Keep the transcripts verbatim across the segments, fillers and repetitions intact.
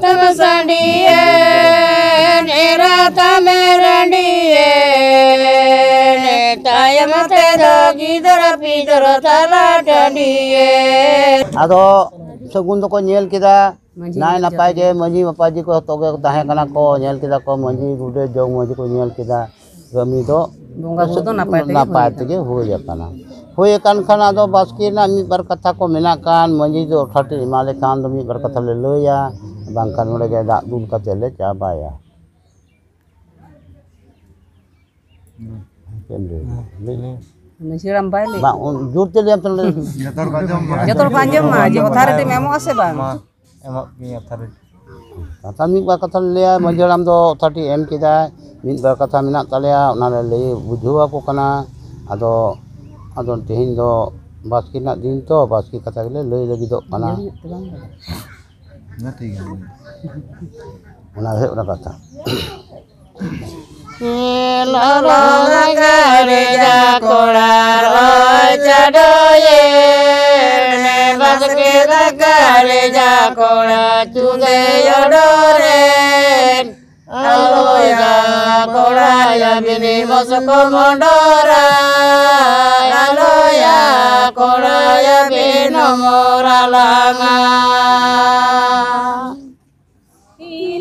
ᱛᱟᱢ ᱥᱟᱺᱰᱤᱭᱮᱱ, ᱮᱨᱟ ᱛᱟᱢᱮ ᱨᱟᱺᱰᱤᱭᱮᱱ, ᱛᱟᱭᱚᱢ ᱛᱮᱫᱚ ᱜᱤᱫᱟᱹᱨ ᱯᱤᱫᱟᱹᱨ ᱛᱟᱞᱟ ᱴᱟᱺᱰᱤᱭᱮᱱ᱾ ᱟᱫᱚ ᱥᱟᱹᱜᱩᱱ ᱫᱚᱠᱚ ᱧᱮᱞ ᱠᱮᱫᱟ, ᱢᱟᱹᱡᱷᱤ ᱱᱟᱭ ᱱᱟᱯᱟᱭ ᱜᱮ, ᱢᱟᱹᱡᱷᱤ ᱢᱟᱯᱟᱡᱷᱤ ᱠᱚ ᱡᱚᱛᱚ ᱜᱮ ᱛᱟᱦᱮᱸ ᱠᱟᱱᱟ ᱠᱚ, ᱧᱮᱞ ᱠᱮᱫᱟ ᱠᱚ, ᱢᱟᱹᱡᱷᱤ ᱜᱚᱰᱮᱛ ᱡᱚᱜᱽ ᱢᱟᱹᱡᱷᱤ ᱠᱚ ᱧᱮᱞ ᱠᱮᱫᱟ᱾ ᱠᱟᱹᱢᱤ ᱫᱚ ᱵᱚᱸᱜᱟ ᱵᱩᱨᱩ ᱫᱚ ᱱᱟᱯᱟᱭ ᱛᱮᱜᱮ ᱱᱟᱯᱟᱭ ᱦᱩᱭ ᱛᱮᱜᱮ ᱦᱩᱭ ᱟᱠᱟᱱᱟ᱾ ᱦᱩᱭ ᱟᱠᱟᱱ ᱠᱷᱟᱱ ᱟᱫᱚ ᱵᱟᱥᱠᱮ ᱨᱮᱱᱟᱜ ᱢᱤᱫ ᱵᱟᱨ ᱠᱟᱛᱷᱟ ᱠᱚ ᱢᱮᱱᱟᱜ ᱠᱷᱟᱱ ᱢᱟᱹᱡᱷᱤ ᱫᱚ ᱚᱴᱷᱟᱴᱤ ᱮᱢᱟ ᱞᱮᱠᱷᱟᱱ ᱫᱚ ᱢᱤᱫ ᱵᱟᱨ ᱠᱟᱛᱷᱟ ᱞᱮ ᱞᱟᱹᱭᱟ, ᱵᱟᱝᱠᱷᱟᱱ ᱱᱚᱰᱮ ᱜᱮ ᱫᱟᱜ ᱫᱩᱞ ᱠᱟᱛᱮ ᱞᱮ ᱪᱟᱵᱟᱭᱟ᱾ ᱪᱮᱫ ᱮᱢ ᱞᱟᱹᱭ ᱫᱟ? ᱞᱟᱹᱭ ᱢᱮ᱾ ᱢᱟᱹᱡᱷᱤ ᱦᱟᱲᱟᱢ ᱵᱟᱭ ᱞᱟᱹᱭ? ᱵᱟᱝ, ᱩᱱ ᱡᱳᱨ ᱛᱮ ᱞᱟᱹᱭᱟᱢ ᱛᱟᱦᱞᱮ᱾ ᱡᱚᱛᱚ ᱦᱚᱲ ᱠᱚ ᱟᱸᱡᱚᱢ ᱢᱟ, ᱡᱮ authority ᱮᱢ ᱮᱢᱚᱜᱼᱟ ᱥᱮ ᱵᱟᱝ? ᱢᱟ, ᱮᱢᱚᱜ ᱜᱤᱭᱟᱹᱧ authority᱾ ᱠᱟᱛᱷᱟ ᱢᱤᱫ ᱵᱟᱨ ᱠᱟᱛᱷᱟ ᱞᱟᱹᱭᱟ, ᱢᱟᱹᱡᱷᱤ ᱦᱟᱲᱟᱢ ᱫᱚ authority ᱮᱢ ᱠᱮᱫᱟᱭ, ᱢᱤᱫ ᱵᱟᱨ ᱠᱟᱛᱷᱟ ᱢᱮᱱᱟᱜ ᱛᱟᱞᱮᱭᱟ, ᱚᱱᱟ ᱞᱮ ᱞᱟᱹᱭ ᱵᱩᱡᱷᱟᱹᱣ ᱟᱠᱚ ᱠᱟᱱᱟ᱾ ᱟᱫᱚ, ᱟᱫᱚ ᱛᱮᱦᱮᱧ ᱫᱚ ᱵᱟᱥᱠᱮ ᱨᱮᱱᱟᱜ ᱫᱤᱱ ᱛᱚ, ᱵᱟᱥᱠᱮ ᱠᱟᱛᱷᱟ ᱜᱮᱞᱮ ᱞᱟᱹᱭ ᱞᱟᱹᱜᱤᱫᱚᱜ ᱠᱟᱱᱟ᱾ ᱚᱱᱟ ᱴᱷᱤᱠ ᱜᱮᱭᱟ᱾ ᱚᱱᱟ ᱦᱩᱭᱩᱜ ᱠᱟᱱᱟ ᱠᱟᱛᱷᱟ᱾ ᱞᱚᱞᱚ ᱫᱟᱠᱟ ᱨᱮ ᱡᱟ ᱠᱚᱲᱟ ᱨᱚᱭ ᱪᱟᱰᱚᱭᱮᱱ, ᱵᱟᱥᱠᱮ ᱫᱟᱠᱟ ᱨᱮ ᱡᱟ ᱠᱚᱲᱟ ᱪᱩᱸᱫᱮ ᱚᱰᱚᱨᱮᱱ, ᱟᱞᱚᱭᱟ ᱠᱚᱲᱟ ᱭᱟ ᱵᱤᱱᱤ ᱵᱚᱥ ᱠᱚ ᱢᱚᱰᱚᱨᱟ, ᱟᱞᱚᱭᱟ ᱠᱚᱲᱟ ᱭᱟ ᱵᱤᱱ ᱢᱚᱨᱟ ᱞᱟᱝᱟ᱾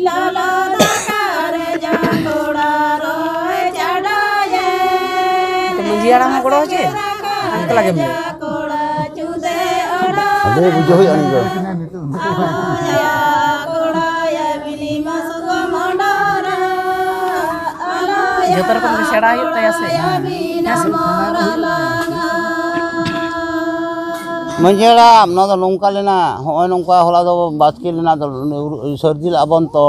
ᱞᱚᱞᱚ ᱫᱟᱠᱟ ᱨᱮ ᱡᱟ ᱠᱚᱲᱟ ᱨᱚᱭ ᱪᱟᱰᱚᱭᱮᱱ᱾ ᱢᱟᱹᱡᱷᱤ ᱦᱟᱲᱟᱢ ᱦᱚᱸ ᱜᱚᱲᱚ ᱦᱚᱪᱚᱭ? ᱚᱱᱠᱟ ᱞᱟᱜᱮ ᱢᱮ᱾ ᱟᱫᱚ ᱵᱩᱡᱷᱟᱹᱣ ᱦᱩᱭᱩᱜᱼᱟ ᱱᱤᱡᱮ᱾ ᱡᱚᱛᱚ ᱨᱚᱠᱚᱢ ᱜᱮ ᱥᱮᱬᱟ ᱦᱩᱭᱩᱜ ᱛᱟᱭᱟ ᱥᱮ᱾ ᱦᱮᱸ ᱥᱮ? ᱢᱟᱹᱡᱷᱤ ᱦᱟᱲᱟᱢ, ᱱᱚᱣᱟ ᱫᱚ ᱱᱚᱝᱠᱟ ᱞᱮᱱᱟ, ᱦᱚᱸᱜᱼᱚᱭ ᱱᱚᱝᱠᱟ ᱦᱚᱞᱟ ᱫᱚ ᱵᱟᱥᱠᱮ ᱞᱮᱱᱟ, ᱫᱚ ᱥᱟᱹᱨᱫᱤ ᱞᱮᱫᱼᱟ ᱵᱚᱱ ᱛᱚ,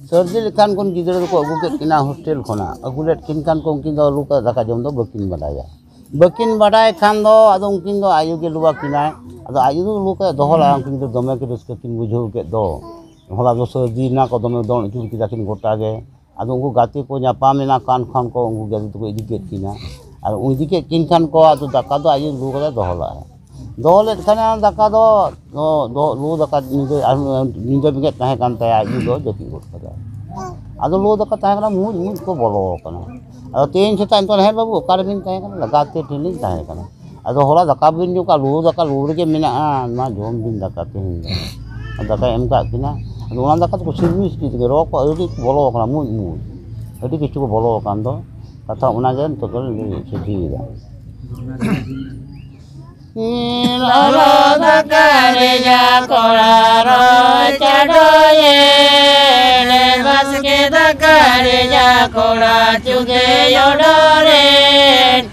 ᱥᱟᱹᱨᱫᱤ ᱞᱮᱠᱷᱟᱱ ᱠᱚ ᱜᱤᱫᱽᱨᱟᱹ ᱫᱚᱠᱚ ᱟᱹᱜᱩ ᱠᱮᱫ ᱠᱤᱱᱟ ᱦᱳᱥᱴᱮᱞ ᱠᱷᱚᱱᱟᱜ, ᱟᱹᱜᱩ ᱞᱮᱫ ᱠᱤᱱ ᱠᱷᱟᱱ ᱠᱚ ᱩᱱᱠᱤᱱ ᱫᱚ ᱞᱩ ᱠᱟᱛᱮ ᱫᱟᱠᱟ ᱡᱚᱢ ᱫᱚ ᱵᱟᱹᱠᱤᱱ ᱵᱟᱰᱟᱭᱟ᱾ ᱵᱟᱹᱠᱤᱱ ᱵᱟᱰᱟᱭ ᱠᱷᱟᱱ ᱫᱚ ᱟᱫᱚ ᱩᱱᱠᱤᱱ ᱫᱚ ᱟᱭᱳ ᱜᱮ ᱞᱩ ᱟᱹᱠᱤᱱᱟᱭ᱾ ᱟᱫᱚ ᱟᱭᱳ ᱫᱚ ᱞᱩ ᱠᱟᱛᱮ ᱫᱚᱦᱚ ᱞᱮᱫᱼᱟ, ᱩᱱᱠᱤᱱ ᱫᱚ ᱫᱚᱢᱮ ᱠᱤᱱ ᱨᱟᱹᱥᱠᱟᱹ ᱠᱤᱱ ᱵᱩᱡᱷᱟᱹᱣ ᱠᱮᱫ ᱫᱚ᱾ ᱦᱚᱞᱟ ᱫᱚ ᱥᱟᱹᱨᱫᱤ ᱮᱱᱟ ᱠᱚ, ᱫᱚᱢᱮ ᱫᱚᱱ ᱟᱹᱪᱩᱨ ᱠᱮᱫᱟ ᱠᱤᱱ ᱜᱚᱴᱟ ᱜᱮ᱾ ᱟᱫᱚ ᱩᱱᱠᱩ ᱜᱟᱛᱮ ᱠᱚ ᱧᱟᱯᱟᱢ ᱮᱱᱟ ᱠᱟᱱ ᱠᱷᱟᱱ ᱠᱚ, ᱩᱱᱠᱩ ᱜᱟᱛᱮ ᱫᱚᱠᱚ ᱤᱫᱤ ᱠᱮᱫ ᱠᱤᱱᱟ᱾ ᱟᱨ ᱤᱫᱤ ᱠᱮᱫ ᱠᱤᱱ ᱠᱷᱟᱱ ᱠᱚ, ᱟᱫᱚ ᱫᱟᱠᱟ ᱫᱚ ᱟᱭᱳ ᱞᱩ ᱠᱟᱛᱮ ᱫᱚᱦᱚ ᱞᱮᱫᱼᱟ᱾ ᱫᱚᱦᱚ ᱞᱮᱫ ᱠᱷᱟᱱᱮ ᱫᱟᱠᱟ ᱫᱚ, ᱫᱚ, ᱫᱚ, ᱞᱩ ᱫᱟᱠᱟ ᱧᱤᱫᱟᱹ, ᱟᱨ ᱧᱤᱫᱟᱹ ᱵᱮᱸᱜᱮᱫ ᱛᱟᱦᱮᱸ ᱠᱟᱱ ᱛᱟᱭᱟ, ᱟᱡ ᱫᱚ ᱡᱟᱹᱯᱤᱫ ᱜᱚᱫ ᱠᱟᱫᱟᱭ᱾ ᱟᱫᱚ ᱞᱩ ᱫᱟᱠᱟ ᱛᱟᱦᱮᱸ ᱠᱟᱱᱟ, ᱢᱩᱡ ᱢᱩᱡ ᱠᱚ ᱵᱚᱞᱚ ᱟᱠᱟᱱᱟ᱾ ᱟᱫᱚ ᱛᱮᱦᱮᱧ ᱥᱮᱛᱟᱜ ᱱᱤᱛᱚᱜ, "ᱦᱮᱸ ᱵᱟᱹᱵᱩ, ᱚᱠᱟ ᱨᱮᱵᱤᱱ ᱛᱟᱦᱮᱸ ᱠᱟᱱᱟ?" "ᱞᱟᱜᱟ ᱛᱮ ᱴᱷᱮᱱ ᱞᱤᱧ ᱛᱟᱦᱮᱸ ᱠᱟᱱᱟ᱾" "ᱟᱫᱚ ᱦᱚᱞᱟ ᱫᱟᱠᱟ ᱵᱤᱱ ᱡᱚᱢ ᱠᱟᱜ, ᱞᱩ ᱫᱟᱠᱟ ᱞᱩ ᱨᱮᱜᱮ ᱢᱮᱱᱟᱜᱼᱟ, ᱢᱟ ᱡᱚᱢ ᱵᱤᱱ ᱫᱟᱠᱟ ᱛᱮᱦᱮᱧ ᱫᱚ᱾" ᱫᱟᱠᱟᱭ ᱮᱢ ᱠᱟᱜ ᱠᱤᱱᱟ᱾ ᱟᱫᱚ ᱚᱱᱟ ᱫᱟᱠᱟ ᱫᱚᱠᱚ ᱥᱤᱨᱵᱤᱥ ᱠᱮᱫ ᱜᱮ, ᱨᱚ ᱠᱚ ᱟᱹᱰᱤ ᱠᱚ ᱵᱚᱞᱚ ᱟᱠᱟᱱᱟ, ᱢᱩᱡ ᱢᱩᱡ ᱟᱹᱰᱤ ᱠᱤᱪᱷᱩ ᱠᱚ ᱵᱚᱞᱚ ᱟᱠᱟᱱ ᱫᱚ᱾ ᱠᱟᱛᱷᱟ ᱚᱱᱟᱜᱮ ᱱᱤᱛᱚᱜ ᱫᱚ ᱥᱚᱡᱷᱮᱭᱮᱫᱟ᱾ ᱞᱚᱞᱚ ᱫᱟᱠᱟ ᱨᱮᱭᱟᱜ ᱠᱚᱲᱟ ᱨᱚᱭ ᱪᱟᱰᱚᱭᱮᱱ, ᱵᱟᱥᱠᱮ ᱫᱟᱠᱟ ᱨᱮᱭᱟᱜ ᱠᱚᱲᱟ ᱪᱩᱸᱫᱮ ᱚᱰᱚᱨᱮᱱ᱾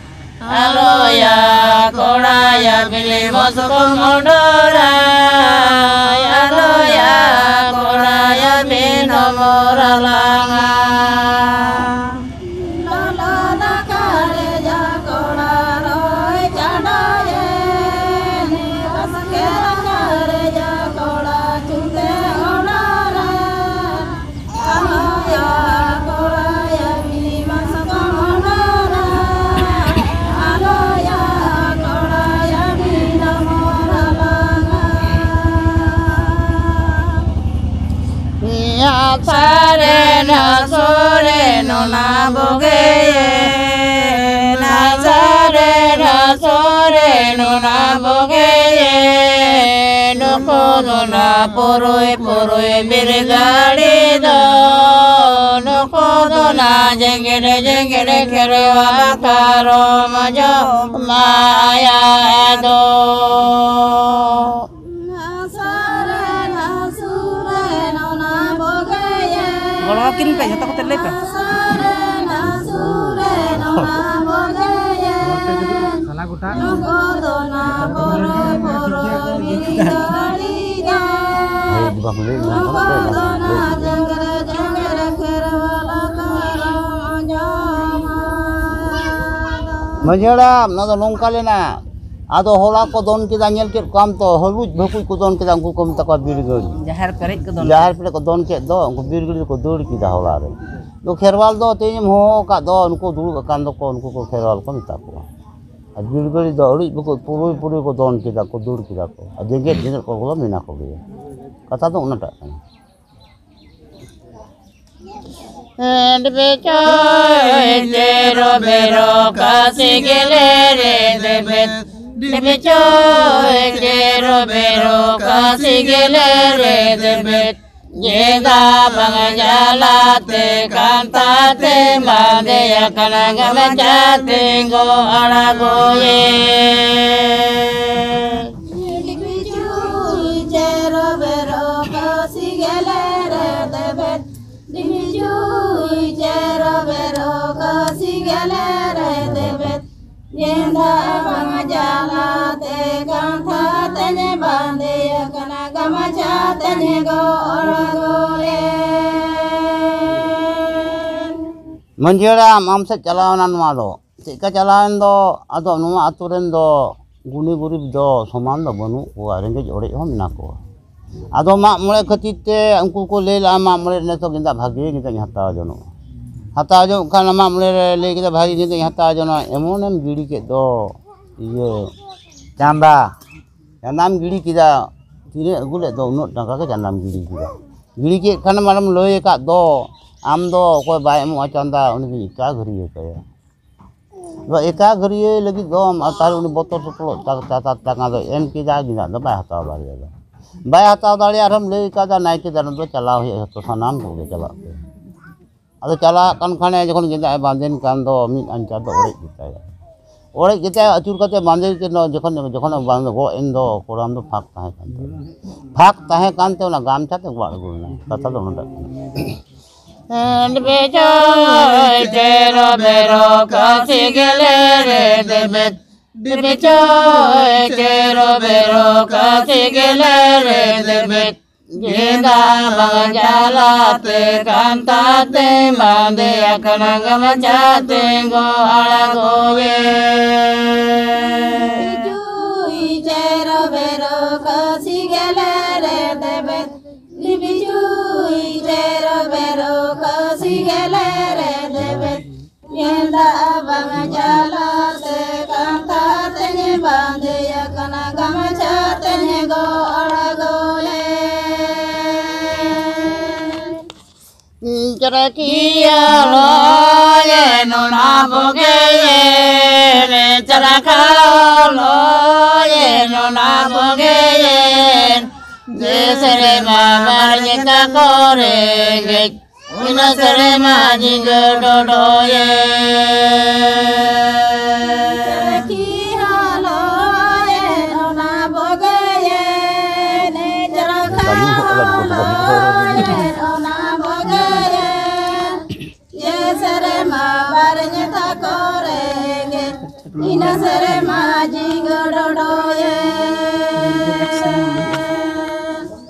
ᱟᱞᱚᱭᱟ ᱠᱚᱲᱟᱭᱟ ᱵᱤᱞᱤ ᱢᱚᱥᱠᱚᱢ ᱚᱰᱚᱨᱟ, ᱟᱞᱚᱭᱟ ᱠᱚᱲᱟᱭᱟ ᱵᱤᱱ ᱚᱢᱚᱨ ᱟᱞᱟᱝᱟ᱾ ᱞᱚᱞᱚ ᱫᱟᱠᱟ ᱨᱮᱭᱟᱜ ᱠᱚᱲᱟ ᱨᱚᱭ ᱪᱟᱰᱚᱭᱮᱱ, ᱵᱟᱥᱠᱮ ᱫᱟᱠᱟ ᱨᱮᱭᱟᱜ ᱠᱚᱲᱟ ᱪᱩᱸᱫᱮ ᱚᱰᱟᱨᱟ᱾ ᱟᱞᱚᱭᱟ ᱠᱚᱲᱟᱭᱟ ᱵᱤᱞᱤ ᱢᱟᱥᱠᱚᱢ ᱚᱰᱟᱨᱟ᱾ ᱟᱞᱚᱭᱟ ᱠᱚᱲᱟᱭᱟ ᱵᱤᱞᱤ ᱢᱚᱨᱟ ᱞᱟᱝᱟ᱾ ᱟᱥᱟᱲ ᱨᱮᱱ ᱦᱟᱹᱥᱩᱨ ᱨᱮᱱ ᱚᱱᱟ ᱵᱚᱜᱮᱭᱮᱱ, ᱟᱥᱟᱲ ᱨᱮᱱ ᱦᱟᱹᱥᱩᱨ ᱨᱮᱱ ᱚᱱᱟ ᱵᱚᱜᱮᱭᱮᱱ᱾ ᱱᱩᱠᱩ ᱫᱚ ᱱᱟ ᱯᱩᱨᱩᱭ ᱯᱩᱨᱩᱭ ᱵᱤᱨ ᱜᱟᱹᱲᱤ ᱫᱚ, ᱱᱩᱠᱩ ᱫᱚ ᱱᱟ ᱡᱮᱜᱮᱲ ᱡᱮᱜᱮᱲ ᱠᱷᱮᱨᱣᱟᱞ ᱠᱟᱨᱚᱢ ᱡᱚᱢᱟᱭᱟ ᱫᱚ᱾ ᱟᱥᱟᱲ ᱨᱮᱱ ᱦᱟᱹᱥᱩᱨ ᱨᱮᱱ ᱚᱱᱟ ᱵᱚᱜᱮᱭᱮᱱ᱾ ᱜᱚᱲᱚ ᱟᱹᱠᱤᱱ ᱯᱮ, ᱡᱷᱚᱛᱚ ᱠᱚᱛᱮ ᱞᱟᱹᱭ ᱯᱮ᱾ ᱟᱥᱟᱲ ᱨᱮᱱ ᱦᱟᱹᱥᱩᱨ ᱨᱮᱱ ᱚᱱᱟ ᱵᱚᱜᱮᱭᱮᱱ᱾ ᱱᱩᱠᱩ ᱫᱚ ᱱᱟ ᱯᱚᱨᱚ ᱯᱚᱨᱚ ᱵᱤᱨ ᱜᱟᱹᱲᱤ ᱫᱚ᱾ ᱱᱩᱠᱩ ᱫᱚ ᱱᱟ ᱡᱟᱝ ᱨᱮ ᱡᱟᱝ ᱨᱮ ᱠᱷᱮᱨᱣᱟᱞ ᱠᱟᱨᱚᱢ ᱡᱚᱢᱟᱭᱟ ᱫᱚ᱾ ᱢᱟᱹᱡᱷᱤ ᱦᱟᱲᱟᱢ, ᱱᱚᱣᱟ ᱫᱚ ᱱᱚᱝᱠᱟ ᱞᱮᱱᱟ᱾ ᱟᱫᱚ ᱦᱚᱞᱟ ᱠᱚ ᱫᱚᱱ ᱠᱮᱫᱟ, ᱧᱮᱞ ᱠᱮᱫ ᱠᱚᱣᱟᱢ ᱛᱚ, ᱦᱚᱞᱩᱡ ᱵᱷᱟᱹᱠᱩᱡ ᱠᱚ ᱫᱚᱱ ᱠᱮᱫᱟ, ᱩᱱᱠᱩ ᱠᱚ ᱢᱮᱛᱟ ᱠᱚᱣᱟ ᱵᱤᱨ ᱜᱟᱹᱲᱤ᱾ ᱡᱟᱦᱮᱨ ᱯᱮᱨᱮᱡ ᱠᱚ ᱫᱚᱱ ᱡᱟᱦᱮᱨ ᱯᱮᱨᱮᱡ ᱠᱚ ᱫᱚᱱ ᱠᱮᱫ ᱫᱚ, ᱩᱱᱠᱩ ᱵᱤᱨ ᱜᱟᱹᱲᱤ ᱫᱚᱠᱚ ᱫᱟᱹᱲ ᱠᱮᱫᱟ ᱦᱚᱞᱟ ᱨᱮ᱾ ᱫᱚ ᱠᱷᱮᱨᱣᱟᱞ ᱫᱚ ᱛᱮᱦᱮᱧ ᱮᱢ ᱦᱚᱦᱚ ᱟᱠᱟᱫ ᱫᱚ, ᱩᱱᱠᱩ ᱫᱩᱲᱩᱵ ᱟᱠᱟᱱ ᱫᱚᱠᱚ, ᱩᱱᱠᱩ ᱠᱚ ᱠᱷᱮᱨᱣᱟᱞ ᱠᱚ ᱢᱮᱛᱟ ᱠᱚᱣᱟ᱾ ᱟᱨ ᱵᱤᱨ ᱜᱟᱹᱲᱤ ᱫᱚ ᱟᱹᱲᱤᱡ ᱵᱟᱠᱚ ᱯᱩᱨᱩᱭ ᱯᱩᱨᱩᱭ ᱠᱚ ᱫᱚᱱ ᱠᱮᱫᱟ ᱠᱚ, ᱫᱟᱹᱲ ᱠᱮᱫᱟ ᱠᱚ᱾ ᱟᱨ ᱡᱮᱜᱮᱫ ᱡᱮᱜᱮᱫ ᱠᱚ ᱫᱚ ᱢᱮᱱᱟᱜ ᱠᱚᱜᱮᱭᱟ᱾ ᱠᱟᱛᱷᱟ ᱫᱚ ᱚᱱᱟᱴᱟᱜ ᱠᱟᱱᱟ᱾ ᱰᱤᱵᱤᱪᱚᱭ ᱪᱮᱨᱚ ᱵᱮᱨᱚ ᱠᱟᱥᱤ ᱜᱮᱞᱮ ᱨᱮ ᱫᱮᱵᱮᱫ᱾ ᱰᱤᱵᱤᱪᱚᱭ ᱪᱮᱨᱚ ᱵᱮᱨᱚ ᱠᱟᱥᱤ ᱜᱮᱞᱮ ᱨᱮ ᱫᱮᱵᱮᱫ᱾ ᱜᱮᱸᱫᱟ ᱵᱟᱝ ᱡᱟᱞᱟᱛᱮ ᱠᱟᱱᱛᱷᱟ ᱛᱮ ᱵᱟᱸᱫᱮ ᱟᱠᱟᱱᱟ ᱜᱟᱢᱪᱷᱟ ᱛᱮᱸᱜᱚ ᱟᱬᱜᱚᱭᱮ᱾ ᱰᱤᱵᱤᱪᱩᱭ ᱪᱮᱨᱚ ᱵᱮᱨᱚ ᱠᱟᱥᱤ ᱜᱮᱞᱮ ᱨᱮ ᱫᱮᱵᱮᱫ᱾ ᱰᱤᱵᱤᱪᱩᱭ ᱪᱮᱨᱚ ᱵᱮᱨᱚ ᱠᱟᱥᱤ ᱜᱮᱞᱮ ᱨᱮ ᱫᱮᱵᱮᱫ᱾ ᱜᱮᱸᱫᱟ ᱵᱟᱝ ᱡᱟᱞᱟᱛᱮ ᱠᱟᱱᱛᱷᱟ ᱛᱮᱧ ᱵᱟᱸᱫᱮ ᱟᱠᱟᱱᱟ ᱜᱟᱢᱪᱷᱟ ᱛᱮᱧ ᱜᱚᱲ ᱜᱚᱞᱮ᱾ ᱢᱟᱹᱡᱷᱤ ᱦᱟᱲᱟᱢ, ᱟᱢ ᱥᱮᱫ ᱪᱟᱞᱟᱣᱱᱟ ᱱᱚᱣᱟ ᱫᱚ᱾ ᱪᱮᱫᱠᱟ ᱪᱟᱞᱟᱣᱮᱱ ᱫᱚ, ᱟᱫᱚ ᱱᱚᱣᱟ ᱟᱹᱛᱩ ᱨᱮᱱ ᱫᱚ ᱜᱩᱱᱤ ᱜᱩᱨᱤᱵ ᱫᱚ ᱥᱚᱢᱟᱱ ᱫᱚ ᱵᱟᱹᱱᱩᱜ ᱠᱚᱣᱟ, ᱨᱮᱸᱜᱮᱡ ᱚᱲᱮᱡ ᱦᱚᱸ ᱢᱮᱱᱟᱜ ᱠᱚᱣᱟ᱾ ᱟᱫᱚ ᱢᱟᱜ ᱢᱚᱬᱮ ᱠᱷᱟᱹᱛᱤᱨ ᱛᱮ ᱩᱱᱠᱩ ᱠᱚ ᱞᱟᱹᱭ ᱞᱟᱜᱼᱟ, ᱢᱟᱜ ᱢᱚᱬᱮ ᱨᱮ ᱱᱮᱥ ᱫᱚ ᱜᱮᱸᱫᱟᱜ ᱵᱷᱟᱜᱮ ᱜᱮᱸᱫᱟᱜ ᱤᱧ ᱦᱟᱛᱟᱣ ᱡᱚᱱᱚᱜᱼᱟ᱾ ᱦᱟᱛᱟᱣ ᱡᱚᱱᱚᱜ ᱠᱷᱟᱱ ᱢᱟᱜ ᱢᱚᱬᱮ ᱨᱮ ᱞᱟᱹᱭ ᱠᱮᱫᱟ ᱵᱷᱟᱜᱮ ᱜᱮᱸᱫᱟᱜ ᱤᱧ ᱦᱟᱛᱟᱣ ᱡᱚᱱᱚᱜᱼᱟ, ᱮᱢᱚᱱᱮᱢ ᱜᱤᱰᱤ ᱠᱮᱫ ᱫᱚ ᱤᱭᱟᱹ ᱪᱟᱸᱫᱟ, ᱪᱟᱸᱫᱟᱢ ᱜᱤᱰᱤ ᱠᱮᱫᱟ, ᱛᱤᱱᱟᱹᱜ ᱟᱹᱜᱩ ᱞᱮᱫ ᱫᱚ ᱩᱱᱟᱹᱜ ᱴᱟᱠᱟ ᱜᱮ ᱪᱟᱸᱫᱟᱢ ᱜᱤᱰᱤ ᱠᱮᱫᱟ᱾ ᱜᱤᱰᱤ ᱠᱮᱫ ᱠᱷᱟᱱᱮᱢ ᱟᱨᱮᱢ ᱞᱟᱹᱭ ᱟᱠᱟᱫ ᱫᱚ, ᱟᱢ ᱫᱚ ᱚᱠᱚᱭ ᱵᱟᱭ ᱮᱢᱚᱜᱼᱟ ᱪᱟᱸᱫᱟ ᱩᱱᱤ ᱫᱚ ᱮᱠᱟ ᱜᱷᱟᱹᱨᱭᱟᱹ ᱠᱟᱭᱟ᱾ ᱟᱫᱚ ᱮᱠᱟ ᱜᱷᱟᱹᱨᱭᱟᱹ ᱞᱟᱹᱜᱤᱫ ᱫᱚ ᱟᱢ ᱟᱨ ᱛᱟᱦᱞᱮ ᱩᱱᱤ ᱵᱚᱛᱚᱨ ᱥᱚᱛᱚᱨ ᱪᱟᱨ ᱦᱟᱡᱟᱨ ᱴᱟᱠᱟ ᱫᱚ ᱮᱢ ᱠᱮᱫᱟ, ᱜᱮᱸᱫᱟᱜ ᱫᱚ ᱵᱟᱭ ᱦᱟᱛᱟᱣ ᱫᱟᱲᱮᱭᱟᱫᱟ᱾ ᱵᱟᱭ ᱦᱟᱛᱟᱣ ᱫᱟᱲᱮᱭᱟᱜ ᱨᱮᱦᱚᱸ ᱞᱟᱹᱭ ᱠᱟᱫᱟ, ᱱᱟᱭᱠᱮ ᱫᱟᱨᱮ ᱫᱚ ᱪᱟᱞᱟᱣ ᱦᱩᱭᱩᱜᱼᱟ, ᱡᱚᱛᱚ ᱥᱟᱱᱟᱢ ᱠᱚᱜᱮ ᱪᱟᱞᱟᱜ ᱯᱮ᱾ ᱟᱫᱚ ᱪᱟᱞᱟᱜ ᱠᱟᱱ ᱠᱷᱟᱱᱮ ᱡᱚᱠᱷᱚᱱ ᱜᱮᱸᱫᱟᱜ ᱮ ᱵᱟᱸᱫᱮᱱ ᱠᱟᱱ ᱫᱚ ᱢᱤᱫ ᱟᱧᱪᱟᱨ ᱫᱚ ᱚᱲᱮᱡ ᱜᱮᱛᱟᱭᱟ᱾ ᱚᱲᱮᱡ ᱠᱟᱛᱮ ᱟᱹᱪᱩᱨ ᱠᱟᱛᱮ ᱵᱟᱸᱫᱮ ᱠᱮᱫ ᱫᱚ, ᱡᱚᱠᱷᱚᱱ ᱡᱚᱠᱷᱚᱱ ᱵᱟᱸᱫᱮ ᱜᱚᱜ ᱮᱱ ᱫᱚ ᱠᱚᱲᱟᱢ ᱫᱚ ᱯᱷᱟᱸᱠ ᱛᱟᱦᱮᱸ ᱠᱟᱱ ᱛᱟᱭᱟ᱾ ᱯᱷᱟᱸᱠ ᱛᱟᱦᱮᱸ ᱠᱟᱱᱛᱮ ᱚᱱᱟ ᱜᱟᱢᱪᱷᱟ ᱛᱮ ᱜᱚᱜ ᱟᱬᱜᱚ ᱞᱮᱱᱟ᱾ ᱠᱟᱛᱷᱟ ᱫᱚ ᱚᱱᱟᱴᱟᱜ ᱠᱟᱱᱟ᱾ ᱰᱤᱵᱤᱪᱚᱭ ᱪᱮᱨᱚ ᱵᱮᱨᱚ ᱠᱟᱥᱤ ᱜᱮᱞᱮ ᱨᱮ ᱫᱮᱵᱮᱫ᱾ ᱰᱤᱵᱤᱪᱚᱭ ᱪᱮᱨᱚ ᱵᱮᱨᱚ ᱠᱟᱥᱤ ᱜᱮᱞᱮ ᱨᱮ ᱫᱮᱵᱮᱫ᱾ ᱜᱮᱸᱫᱟ ᱵᱟᱝ ᱡᱟᱞᱟᱛᱮ ᱠᱟᱱᱛᱷᱟ ᱛᱮ ᱵᱟᱸᱫᱮ ᱟᱠᱟᱱᱟ ᱜᱟᱢᱪᱷᱟ ᱛᱮᱸᱜᱚ ᱟᱬᱜᱚᱭᱮ᱾ ᱰᱤᱵᱤᱪᱩᱭ ᱪᱮᱨᱚ ᱵᱮᱨᱚ ᱠᱟᱥᱤ ᱜᱮᱞᱮ ᱨᱮ ᱫᱮᱵᱮᱫ᱾ ᱰᱤᱵᱤᱪᱩᱭ ᱪᱮᱨᱚ ᱵᱮᱨᱚ ᱠᱟᱥᱤ ᱜᱮᱞᱮ ᱨᱮ ᱫᱮᱵᱮᱫ᱾ ᱜᱮᱸᱫᱟ ᱵᱟᱝ ᱡᱟᱞᱟᱛᱮ ᱠᱟᱱᱛᱷᱟ ᱪᱟᱨᱟᱠᱤᱭᱟᱹ ᱞᱚᱭᱮ ᱱᱚᱱᱟ ᱵᱚᱜᱮᱭᱮᱱ, ᱪᱟᱨᱟᱠᱷᱟ ᱞᱚᱭᱮ ᱱᱚᱱᱟ ᱵᱚᱜᱮᱭᱮᱱ, ᱡᱮ ᱥᱮᱨᱢᱟ ᱵᱟᱨ ᱧᱮᱛᱟ ᱠᱚ ᱨᱮᱸᱜᱮᱡ, ᱤᱱᱟᱹ ᱥᱮᱨᱢᱟ ᱡᱤᱸᱜᱟᱹ ᱰᱚᱰᱚᱭᱮᱱ᱾ ᱪᱟᱨᱟᱠᱷᱤᱭᱟᱹ ᱞᱚᱭᱮ ᱱᱚᱱᱟ ᱵᱚᱜᱮᱭᱮᱱ, ᱪᱟᱨᱟᱠᱷᱟ ᱞᱚᱭᱮ ᱱᱚᱱᱟ ᱵᱚᱜᱮᱭᱮᱱ, ᱡᱮ ᱥᱮᱨᱢᱟ ᱵᱟᱨ ᱧᱮᱛᱟ ᱠᱚ ᱨᱮᱸᱜᱮᱡ, ᱤᱱᱟᱹ ᱥᱮᱨᱢᱟ ᱡᱤᱸᱜᱟᱹ ᱰᱚᱰᱚᱭᱮᱱ᱾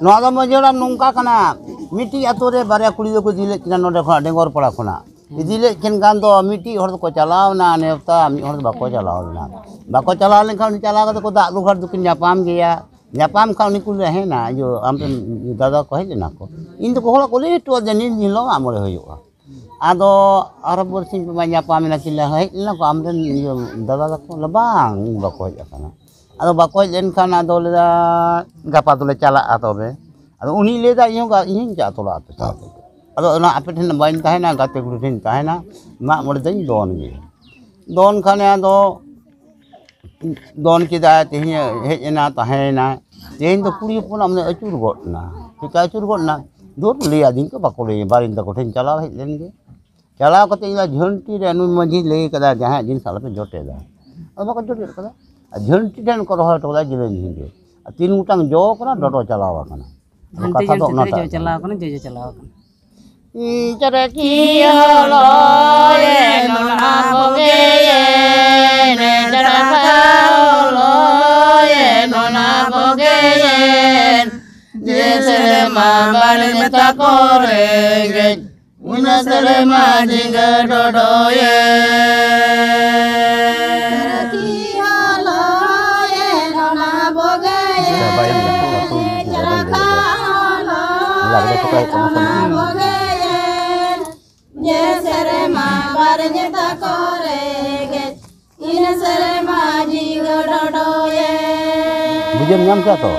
ᱱᱚᱣᱟ ᱫᱚ ᱢᱟᱹᱡᱷᱤ ᱦᱟᱲᱟᱢ ᱱᱚᱝᱠᱟ ᱠᱟᱱᱟ, ᱢᱤᱫᱴᱤᱡ ᱟᱛᱳ ᱨᱮ ᱵᱟᱨᱭᱟ ᱠᱩᱲᱤ ᱫᱚᱠᱚ ᱤᱫᱤ ᱞᱮᱫ ᱠᱤᱱᱟ ᱱᱚᱰᱮ ᱠᱷᱚᱱᱟᱜ ᱰᱮᱸᱜᱚᱨ ᱯᱟᱲᱟ ᱠᱷᱚᱱᱟᱜ᱾ ᱤᱫᱤ ᱞᱮᱫ ᱠᱤᱱ ᱠᱷᱟᱱ ᱫᱚ ᱢᱤᱫᱴᱤᱡ ᱦᱚᱲ ᱫᱚᱠᱚ ᱪᱟᱞᱟᱣ ᱮᱱᱟ ᱱᱮᱣᱛᱟ, ᱢᱤᱫ ᱦᱚᱲ ᱫᱚ ᱵᱟᱠᱚ ᱪᱟᱞᱟᱣ ᱞᱮᱱᱟ᱾ ᱵᱟᱠᱚ ᱪᱟᱞᱟᱣ ᱞᱮᱱᱠᱷᱟᱱ ᱩᱱᱤ ᱪᱟᱞᱟᱣ ᱠᱟᱛᱮ ᱠᱚ ᱫᱟᱜ ᱞᱩ ᱜᱷᱟᱴ ᱫᱚᱠᱤᱱ ᱧᱟᱯᱟᱢ ᱜᱮᱭᱟ᱾ ᱧᱟᱯᱟᱢ ᱠᱷᱟᱱ ᱩᱱᱤ ᱠᱩᱞᱤ ᱦᱮᱡ ᱮᱱᱟ, ᱤᱭᱟᱹ, ᱟᱢᱨᱮᱱ ᱫᱟᱫᱟ ᱠᱚ ᱦᱮᱡ ᱞᱮᱱᱟ ᱠᱚ? ᱤᱧ ᱫᱚᱠᱚ ᱦᱚᱲ ᱠᱚ ᱞᱟᱹᱭ ᱦᱚᱴᱚ ᱟᱫᱮᱭᱟ, ᱱᱤᱱ ᱫᱤᱱ ᱦᱤᱞᱳᱜ ᱢᱟᱜ ᱢᱚᱬᱮ ᱦᱩᱭᱩᱜᱼᱟ᱾ ᱟᱫᱚ ᱟᱨᱚ ᱵᱟᱨᱥᱤᱧ ᱯᱮ ᱢᱟ ᱧᱟᱯᱟᱢ ᱮᱱᱟ ᱠᱤᱱ, ᱦᱮᱡ ᱞᱮᱱᱟ ᱠᱚ ᱟᱢᱨᱮᱱ ᱤᱭᱟᱹ ᱫᱟᱫᱟ ᱛᱟᱠᱚ? ᱞᱟᱹᱭ, ᱵᱟᱝ, ᱩᱱᱤ ᱵᱟᱠᱚ ᱦᱮᱡ ᱟᱠᱟᱱᱟ᱾ ᱟᱫᱚ ᱵᱟᱠᱚ ᱦᱮᱡ ᱞᱮᱱᱠᱷᱟᱱ ᱟᱫᱚ ᱞᱟᱹᱭᱫᱟ, ᱜᱟᱯᱟ ᱫᱚᱞᱮ ᱪᱟᱞᱟᱜᱼᱟ ᱛᱚᱵᱮ᱾ ᱟᱫᱚ ᱩᱱᱤ ᱞᱟᱹᱭᱫᱟ, ᱤᱧ ᱦᱚᱸ ᱜᱟ-, ᱤᱧ ᱦᱚᱸᱧ ᱪᱟᱞᱟᱜ ᱛᱚᱨᱟᱜᱼᱟ ᱟᱯᱮ ᱥᱟᱶ ᱛᱮᱜᱮ᱾ ᱟᱫᱚ ᱚᱱᱟ ᱟᱯᱮ ᱴᱷᱮᱱ ᱵᱟᱹᱧ ᱛᱟᱦᱮᱱᱟ, ᱜᱟᱛᱮ ᱠᱩᱲᱤ ᱴᱷᱮᱱ ᱛᱟᱦᱮᱱᱟ, ᱢᱟᱜ ᱢᱚᱬᱮ ᱫᱚᱧ ᱫᱚᱱ ᱜᱮᱭᱟ᱾ ᱫᱚᱱ ᱠᱷᱟᱱᱮ ᱟᱫᱚ ᱫᱚᱱ ᱠᱮᱫᱟᱭ, ᱛᱮᱦᱮᱧ ᱦᱮᱡ ᱮᱱᱟ, ᱛᱟᱦᱮᱸᱭᱮᱱᱟ᱾ ᱛᱮᱦᱮᱧ ᱫᱚ ᱠᱩᱲᱤ ᱦᱚᱯᱚᱱᱟᱜ ᱢᱟᱱᱮ ᱟᱹᱪᱩᱨ ᱜᱚᱫ ᱮᱱᱟ᱾ ᱪᱮᱠᱟ ᱟᱹᱪᱩᱨ ᱜᱚᱫ ᱮᱱᱟ? ᱫᱩᱨ, ᱞᱟᱹᱭ ᱟᱹᱫᱤᱧ ᱠᱚ ᱵᱟᱠᱚ ᱞᱟᱹᱭᱟ, ᱵᱟᱨᱮᱱ ᱛᱟᱠᱚ ᱴᱷᱮᱱ ᱪᱟᱞᱟᱣ ᱦᱮᱡ ᱞᱮᱱ ᱜᱮ᱾ ᱪᱟᱞᱟᱣ ᱠᱟᱛᱮ ᱤᱧ ᱞᱟᱹᱭᱟ, ᱡᱷᱟᱹᱱᱴᱤ ᱨᱮ ᱱᱩᱭ ᱢᱟᱹᱡᱷᱤ ᱞᱟᱹᱭ ᱠᱟᱫᱟ, ᱡᱟᱦᱟᱸᱭᱟᱜ ᱡᱤᱱᱤᱥ ᱟᱞᱚᱯᱮ ᱡᱚᱴᱮᱫᱟ᱾ ᱟᱫᱚ ᱵᱟᱠᱚ ᱡᱚᱴᱮᱫ ᱠᱟᱫᱟ᱾ ᱟᱨ ᱡᱷᱟᱹᱱᱴᱤ ᱴᱷᱮᱱ ᱠᱚ ᱨᱚᱦᱚᱭ ᱦᱚᱴᱚ ᱠᱟᱫᱟ ᱡᱤᱞᱤᱧ ᱡᱷᱤᱸᱜᱟᱹ᱾ ᱟᱨ ᱛᱤᱱ ᱜᱚᱴᱟᱝ ᱡᱚ ᱠᱟᱱᱟ, ᱰᱚᱰᱚ ᱪᱟᱞᱟᱣ ᱟᱠᱟᱱᱟ᱾ ᱟᱫᱚ ᱡᱷᱟᱹᱱᱴᱤ, ᱠᱟᱛᱷᱟ ᱫᱚ ᱡᱷᱟᱹᱱᱴᱤ ᱛᱮ ᱚᱱᱟᱴᱟᱜ ᱡᱚ ᱠᱟᱱᱟ᱾ ᱪᱟᱞᱟᱣ ᱟᱠᱟᱱᱟ, ᱡᱚ, ᱡᱚ ᱪᱟᱞᱟᱣ ᱟᱠᱟᱱᱟ᱾ ᱤᱪᱟᱨᱮ ᱠᱤᱭᱟᱹ ᱞᱚᱭᱮ ᱱᱚᱱᱟ ᱵᱚᱜᱮᱭᱮᱱ, ᱪᱟᱨᱟᱠᱷᱟ ᱞᱚᱭᱮ ᱱᱚᱱᱟ ᱵᱚᱜᱮᱭᱮᱱ, ᱡᱮ ᱥᱮᱨᱢᱟ ᱵᱟᱨ ᱢᱮᱛᱟ ᱠᱚ ᱨᱮᱸᱜᱮᱡ, ᱤᱱᱟᱹ ᱥᱮᱨᱢᱟ ᱡᱷᱤᱸᱜᱟᱹ ᱰᱚᱰᱚᱭᱮᱱ᱾ ᱪᱟᱨᱟᱠᱷᱤᱭᱟᱹ ᱞᱚᱭᱮ ᱱᱚᱱᱟ ᱵᱚᱜᱮᱭᱮᱱ, ᱪᱟᱵᱟᱭᱮᱱ ᱜᱮᱭᱟ, ᱪᱟᱨᱟᱠᱷᱟ ᱞᱟᱜᱽᱲᱮ ᱠᱚ ᱞᱚᱭᱮ ᱠᱚ ᱮᱱᱮᱡ ᱠᱟᱱᱟ ᱥᱮ? ᱱᱚᱱᱟ ᱵᱚᱜᱮᱭᱮᱱ, ᱡᱮ ᱥᱮᱨᱢᱟ ᱵᱟᱨ ᱧᱮᱛᱟ ᱠᱚ ᱨᱮᱸᱜᱮᱡ, ᱤᱱᱟᱹ ᱥᱮᱨᱢᱟ ᱡᱷᱤᱸᱜᱟᱹ ᱰᱚᱰᱚᱭᱮᱱ᱾ ᱵᱩᱡᱷᱟᱹᱣ ᱧᱟᱢ ᱠᱮᱫᱟ ᱛᱚ?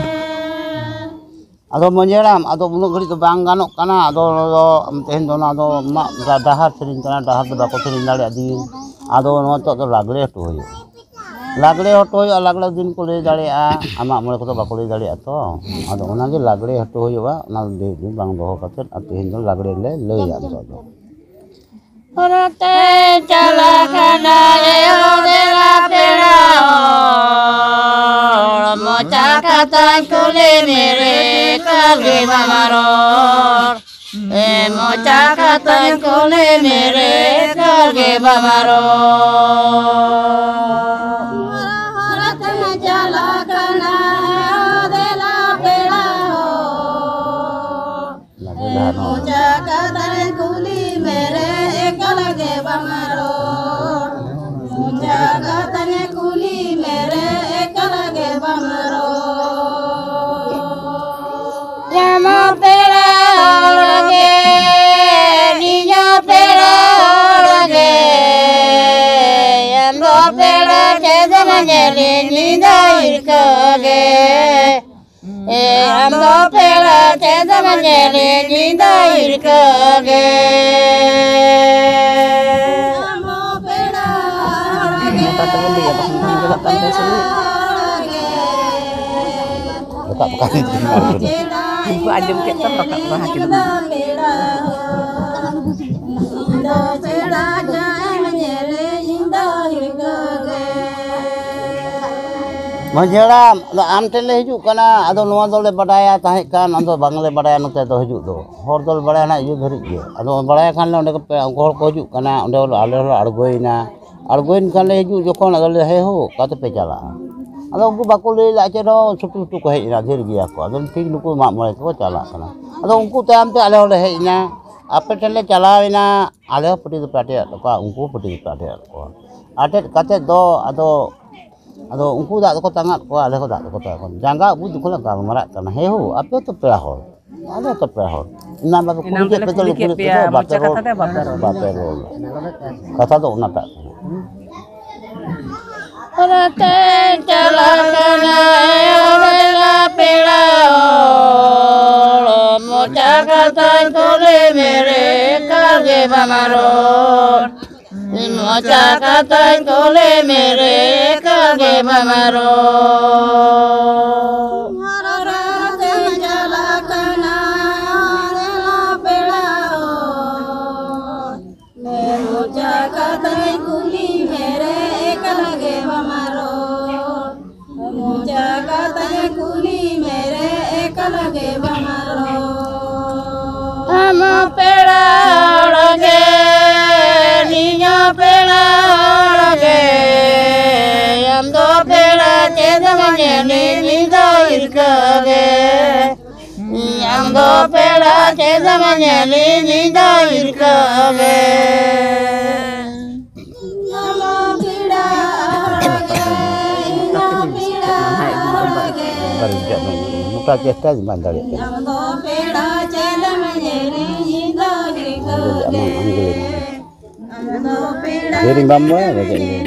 ᱟᱫᱚ ᱢᱟᱹᱡᱷᱤ ᱦᱟᱲᱟᱢ, ᱟᱫᱚ ᱩᱱᱟᱹᱜ ᱜᱷᱟᱹᱲᱤᱡ ᱫᱚ ᱵᱟᱝ ᱜᱟᱱᱚᱜ ᱠᱟᱱᱟ᱾ ᱟᱫᱚ ᱱᱚᱣᱟ ᱫᱚ ᱛᱮᱦᱮᱧ ᱫᱚ ᱱᱚᱣᱟ ᱫᱚ ᱢᱟᱜ ᱰᱟᱦᱟᱨ ᱥᱮᱨᱮᱧ ᱠᱟᱱᱟ, ᱰᱟᱦᱟᱨ ᱫᱚ ᱵᱟᱠᱚ ᱥᱮᱨᱮᱧ ᱫᱟᱲᱮᱭᱟᱜ ᱫᱤᱱ᱾ ᱟᱫᱚ ᱱᱚᱣᱟ ᱱᱤᱛᱚᱜ ᱫᱚ ᱞᱟᱜᱽᱲᱮ ᱦᱚᱴᱚ ᱦᱩᱭᱩᱜᱼᱟ᱾ ᱞᱟᱜᱽᱲᱮ ᱦᱚᱴᱚ ᱦᱩᱭᱩᱜᱼᱟ, ᱞᱟᱜᱽᱲᱮ ᱫᱤᱱ ᱠᱚ ᱞᱟᱹᱭ ᱫᱟᱲᱮᱭᱟᱜᱼᱟ, ᱟᱢᱟᱜ ᱢᱚᱬᱮ ᱠᱚᱫᱚ ᱵᱟᱠᱚ ᱞᱟᱹᱭ ᱫᱟᱲᱮᱭᱟᱜᱼᱟ ᱛᱚ᱾ ᱟᱫᱚ ᱚᱱᱟᱜᱮ ᱞᱟᱜᱽᱲᱮ ᱦᱚᱴᱚ ᱦᱩᱭᱩᱜᱼᱟ, ᱚᱱᱟ ᱫᱤᱱ ᱵᱟᱝ ᱫᱚᱦᱚ ᱠᱟᱛᱮᱫ, ᱟᱨ ᱛᱮᱦᱮᱧ ᱫᱚ ᱞᱟᱜᱽᱲᱮ ᱞᱮ ᱞᱟᱹᱭᱟ ᱱᱤᱛᱚᱜ ᱫᱚ᱾ ᱦᱚᱨᱛᱮ ᱪᱟᱞᱟᱜ ᱠᱟᱱᱟ ᱮ ᱦᱚ ᱫᱮᱞᱟ ᱯᱮᱲᱟ ᱦᱚᱲ, ᱢᱚᱪᱟ ᱠᱟᱛᱷᱟᱧ ᱠᱩᱞᱤ ᱢᱮᱨᱮ ᱠᱟᱞᱜᱮ ᱵᱟᱢᱟ ᱨᱚᱲ᱾ ᱮ ᱢᱚᱪᱟ ᱠᱟᱛᱷᱟᱧ ᱠᱩᱞᱤ ᱢᱮᱨᱮ ᱠᱟᱞᱜᱮ ᱵᱟᱢᱟ ᱨᱚᱲ᱾ ᱦᱚᱨᱛᱮ ᱪᱟᱞᱟᱜ ᱠᱟᱱᱟ ᱮ ᱦᱚ ᱫᱮᱞᱟ ᱯᱮᱲᱟ ᱦᱚᱲ᱾ ᱞᱟᱜᱽᱲᱮ ᱞᱟᱦᱟ ᱱᱚᱣᱟ᱾ ᱢᱚᱪᱟ ᱠᱟᱛᱷᱟᱧ ᱠᱩᱞᱤ ᱢᱮᱨᱮ ᱮᱠᱟᱞ ᱜᱮ ᱵᱟᱢ ᱨᱚᱲ᱾ ᱢᱚᱪᱟ ᱠᱟᱛᱷᱟᱧ ᱠᱩᱞᱤ ᱢᱮᱨᱮ ᱮᱠᱟᱞ ᱜᱮ ᱵᱟᱢ ᱨᱚᱲ᱾ ᱧᱟᱢᱚᱜ ᱯᱮᱲᱟ ᱦᱚᱲ ᱜᱮ, ᱱᱤᱭᱟᱹ ᱯᱮᱲᱟ ᱦᱚᱲ ᱜᱮ, ᱟᱢ ᱫᱚ ᱯᱮᱲᱟ ᱪᱮᱫ ᱮᱢ ᱧᱮᱞᱤᱧ ᱧᱤᱫᱟᱹ ᱦᱤᱨᱠᱟᱹ ᱜᱮ᱾ ᱮ ᱟᱢ ᱫᱚ ᱯᱮᱲᱟ ᱪᱮᱫ ᱮᱢ ᱧᱮᱞᱤᱧ ᱧᱤᱫᱟᱹ ᱦᱤᱨᱠᱟᱹ ᱜᱮ᱾ ᱟᱢ ᱫᱚ ᱯᱮᱲᱟ ᱦᱚᱲ ᱜᱮ᱾ ᱱᱚᱝᱠᱟ ᱛᱮᱵᱚᱱ ᱞᱟᱹᱭᱟ, ᱵᱟᱠᱷᱟᱱ ᱵᱟᱝ ᱪᱟᱞᱟᱜ ᱠᱟᱱ ᱛᱟᱭᱟ ᱥᱮ᱾ ᱨᱟᱠᱟᱵ ᱠᱟᱱ ᱛᱤᱧᱟ᱾ ᱩᱱᱠᱩ ᱟᱸᱡᱚᱢ ᱠᱮᱫ ᱛᱮ ᱨᱟᱠᱟᱵ ᱠᱟᱱᱟ ᱦᱟᱹᱠᱤᱱ᱾ ᱤᱧ ᱫᱚ ᱯᱮᱲᱟ ᱪᱮᱫ ᱮᱢ ᱧᱮᱞᱤᱧ ᱧᱤᱫᱟᱹ ᱦᱤᱨᱠᱟᱹ ᱜᱮ᱾ ᱢᱟᱹᱡᱷᱤ ᱦᱟᱲᱟᱢ, ᱟᱫᱚ ᱟᱢ ᱴᱷᱮᱱ ᱞᱮ ᱦᱤᱡᱩᱜ ᱠᱟᱱᱟ᱾ ᱟᱫᱚ ᱱᱚᱣᱟ ᱫᱚᱞᱮ ᱵᱟᱰᱟᱭᱟ ᱛᱟᱦᱮᱸ ᱠᱟᱱ, ᱟᱫᱚ ᱵᱟᱝᱞᱮ ᱵᱟᱰᱟᱭᱟ ᱱᱚᱛᱮ ᱫᱚ ᱦᱤᱡᱩᱜ ᱫᱚ᱾ ᱦᱚᱲ ᱫᱚᱞᱮ ᱵᱟᱲᱟᱭᱟ ᱱᱟᱜ ᱤᱭᱟᱹ ᱫᱷᱟᱹᱨᱤᱡ ᱜᱮ᱾ ᱟᱫᱚ ᱵᱟᱲᱟᱭ ᱠᱷᱟᱱ ᱞᱮ ᱚᱸᱰᱮ ᱠᱚ ᱯᱮ-, ᱩᱱᱠᱩ ᱦᱚᱲ ᱠᱚ ᱦᱤᱡᱩᱜ ᱠᱟᱱᱟ, ᱚᱸᱰᱮ ᱟᱞᱮ ᱦᱚᱸᱞᱮ ᱟᱬᱜᱚᱭᱮᱱᱟ᱾ ᱟᱬᱜᱚᱭᱮᱱ ᱠᱷᱟᱱ ᱞᱮ ᱦᱤᱡᱩᱜ ᱡᱚᱠᱷᱚᱱ ᱟᱫᱚ ᱞᱮ, "ᱦᱮᱸ ᱦᱳ, ᱚᱠᱟ ᱛᱮᱯᱮ ᱪᱟᱞᱟᱜᱼᱟ?" ᱟᱫᱚ ᱩᱱᱠᱩ ᱵᱟᱠᱚ ᱞᱟᱹᱭ ᱞᱮᱫᱼᱟ ᱪᱮᱫ ᱦᱚᱸ, ᱪᱷᱩᱴᱩ ᱪᱷᱩᱴᱩ ᱠᱚ ᱦᱮᱡ ᱮᱱᱟ, ᱰᱷᱮᱨ ᱜᱮᱭᱟ ᱠᱚ᱾ ᱟᱫᱚ ᱴᱷᱤᱠ ᱱᱩᱠᱩ ᱢᱟᱜ ᱢᱚᱬᱮ ᱠᱚ ᱪᱟᱞᱟᱜ ᱠᱟᱱᱟ᱾ ᱟᱫᱚ ᱩᱱᱠᱩ ᱛᱟᱭᱚᱢ ᱛᱮ ᱟᱞᱮ ᱦᱚᱸᱞᱮ ᱦᱮᱡ ᱮᱱᱟ, ᱟᱯᱮ ᱴᱷᱮᱱ ᱞᱮ ᱪᱟᱞᱟᱣ ᱮᱱᱟ, ᱟᱞᱮ ᱦᱚᱸ ᱯᱟᱹᱴᱤ ᱫᱚᱯᱮ ᱟᱴᱮᱫ ᱟᱫ ᱠᱚᱣᱟ, ᱩᱱᱠᱩ ᱦᱚᱸ ᱯᱟᱹᱴᱤ ᱫᱚᱯᱮ ᱟᱴᱮᱫ ᱟᱫ ᱠᱚᱣᱟ᱾ ᱟᱴᱮᱫ ᱠᱟᱛᱮᱫ ᱫᱚ ᱟᱫᱚ ᱟᱫᱚ ᱩᱱᱠᱩ ᱫᱟᱜ ᱫᱚᱠᱚ ᱛᱟᱝᱟᱫ ᱠᱚᱣᱟ, ᱟᱞᱮ ᱦᱚᱸ ᱫᱟᱜ ᱫᱚᱠᱚ ᱛᱟᱝᱟᱫ ᱠᱚᱣᱟ᱾ ᱡᱟᱸᱜᱟ ᱟᱵᱩᱡ ᱡᱚᱠᱷᱚᱱ ᱞᱮ ᱜᱟᱞᱢᱟᱨᱟᱜ ᱠᱟᱱᱟ, "ᱦᱮᱸ ᱦᱳ, ᱟᱯᱮ ᱛᱚ ᱯᱮᱲᱟ ᱦᱚᱲ, ᱟᱞᱮ ᱛᱚ ᱯᱮᱲᱟ ᱦᱚᱲ, ᱮᱱᱟᱱ ᱵᱟᱯᱮ ᱮᱱᱟᱱ ᱠᱩᱞᱤ ᱠᱮᱫ ᱫᱚᱞᱮ ᱯᱮ ᱛᱚ ᱠᱩᱞᱤ ᱞᱮ ᱠᱮᱫ ᱠᱩᱞᱤ ᱯᱮᱭᱟ, ᱠᱮᱫ ᱯᱮ, ᱵᱟᱯᱮ ᱢᱚᱪᱟ ᱨᱚᱲ, ᱠᱟᱛᱷᱟ ᱛᱮ ᱵᱟᱯᱮ ᱨᱚᱲ᱾ ᱵᱟᱯᱮ ᱨᱚᱲ ᱞᱮᱫᱟ᱾ ᱠᱟᱛᱷᱟ ᱫᱚ ᱚᱱᱟᱴᱟᱜ ᱠᱟᱱᱟ᱾ ᱚᱱᱟᱛᱮ ᱪᱟᱞᱟᱜ ᱠᱟᱱᱟ ᱮ ᱦᱚ ᱫᱮᱞᱟ ᱯᱮᱲᱟ ᱦᱚᱲ᱾ ᱛᱚᱞᱮ ᱢᱮᱨᱮ ᱮᱠᱟᱞ ᱜᱮ ᱵᱟᱢ ᱨᱚᱲ᱾ ᱢᱚᱪᱟ ᱠᱟᱛᱷᱟᱧ ᱠᱚᱞᱮ ᱢᱮᱨᱮ ᱮᱠᱟᱞ ᱜᱮ ᱵᱟᱢ ᱨᱚᱲ᱾ ᱦᱟᱨᱟ ᱠᱟᱛᱮᱧ ᱪᱟᱞᱟᱜ ᱠᱟᱱᱟ ᱯᱮᱲᱟ ᱦᱚᱲ᱾ ᱢᱚᱪᱟ ᱠᱟᱛᱷᱟᱧ ᱠᱩᱞᱤ ᱢᱮᱨᱮ ᱮᱠᱟᱞ ᱜᱮ ᱵᱟᱢ ᱨᱚᱲ᱾ ᱢᱚᱪᱟ ᱠᱟᱛᱷᱟᱧ ᱠᱩᱞᱤ ᱢᱮᱨᱮ ᱮᱠᱟᱞ ᱜᱮ ᱵᱟᱢ ᱨᱚᱲ᱾ ᱟᱢ ᱯᱮᱲᱟ ᱦᱚᱲ ᱜᱮ, ᱤᱧ ᱦᱚᱸ ᱯᱮᱲᱟ ᱦᱚᱲ ᱜᱮ, ᱟᱢ ᱫᱚ ᱯᱮᱲᱟ ᱪᱮᱫ ᱮᱢ ᱧᱮᱞᱤᱧ, ᱤᱧ ᱫᱚ ᱦᱤᱨᱠᱟᱹ ᱜᱮ᱾ ᱟᱢ ᱫᱚ ᱯᱮᱲᱟ ᱪᱮᱫ ᱮᱢ ᱧᱮᱞᱤᱧ, ᱤᱧ ᱫᱚ ᱦᱤᱨᱠᱟᱹ ᱜᱮ᱾ ᱟᱢ ᱫᱚ ᱯᱮᱲᱟ ᱦᱚᱲ ᱜᱮ, ᱤᱧ ᱫᱚ ᱯᱮᱲᱟ ᱦᱚᱲ ᱜᱮ᱾ ᱱᱚᱝᱠᱟ ᱪᱮᱥᱴᱟ ᱵᱟᱝ ᱫᱟᱲᱮᱭᱟᱜ ᱠᱟᱱᱟ᱾ ᱟᱢ ᱫᱚ ᱯᱮᱲᱟ ᱪᱮᱫ ᱮᱢ ᱧᱮᱞᱤᱧ, ᱤᱧ ᱫᱚ ᱦᱤᱨᱠᱟᱹ ᱜᱮ᱾ ᱟᱢ ᱫᱚ ᱯᱮᱲᱟ ᱫᱮᱨᱤᱧ ᱵᱟᱢ ᱵᱟᱲᱟᱭᱟ, ᱪᱮᱫ ᱮᱢ ᱞᱟᱹᱭᱟ?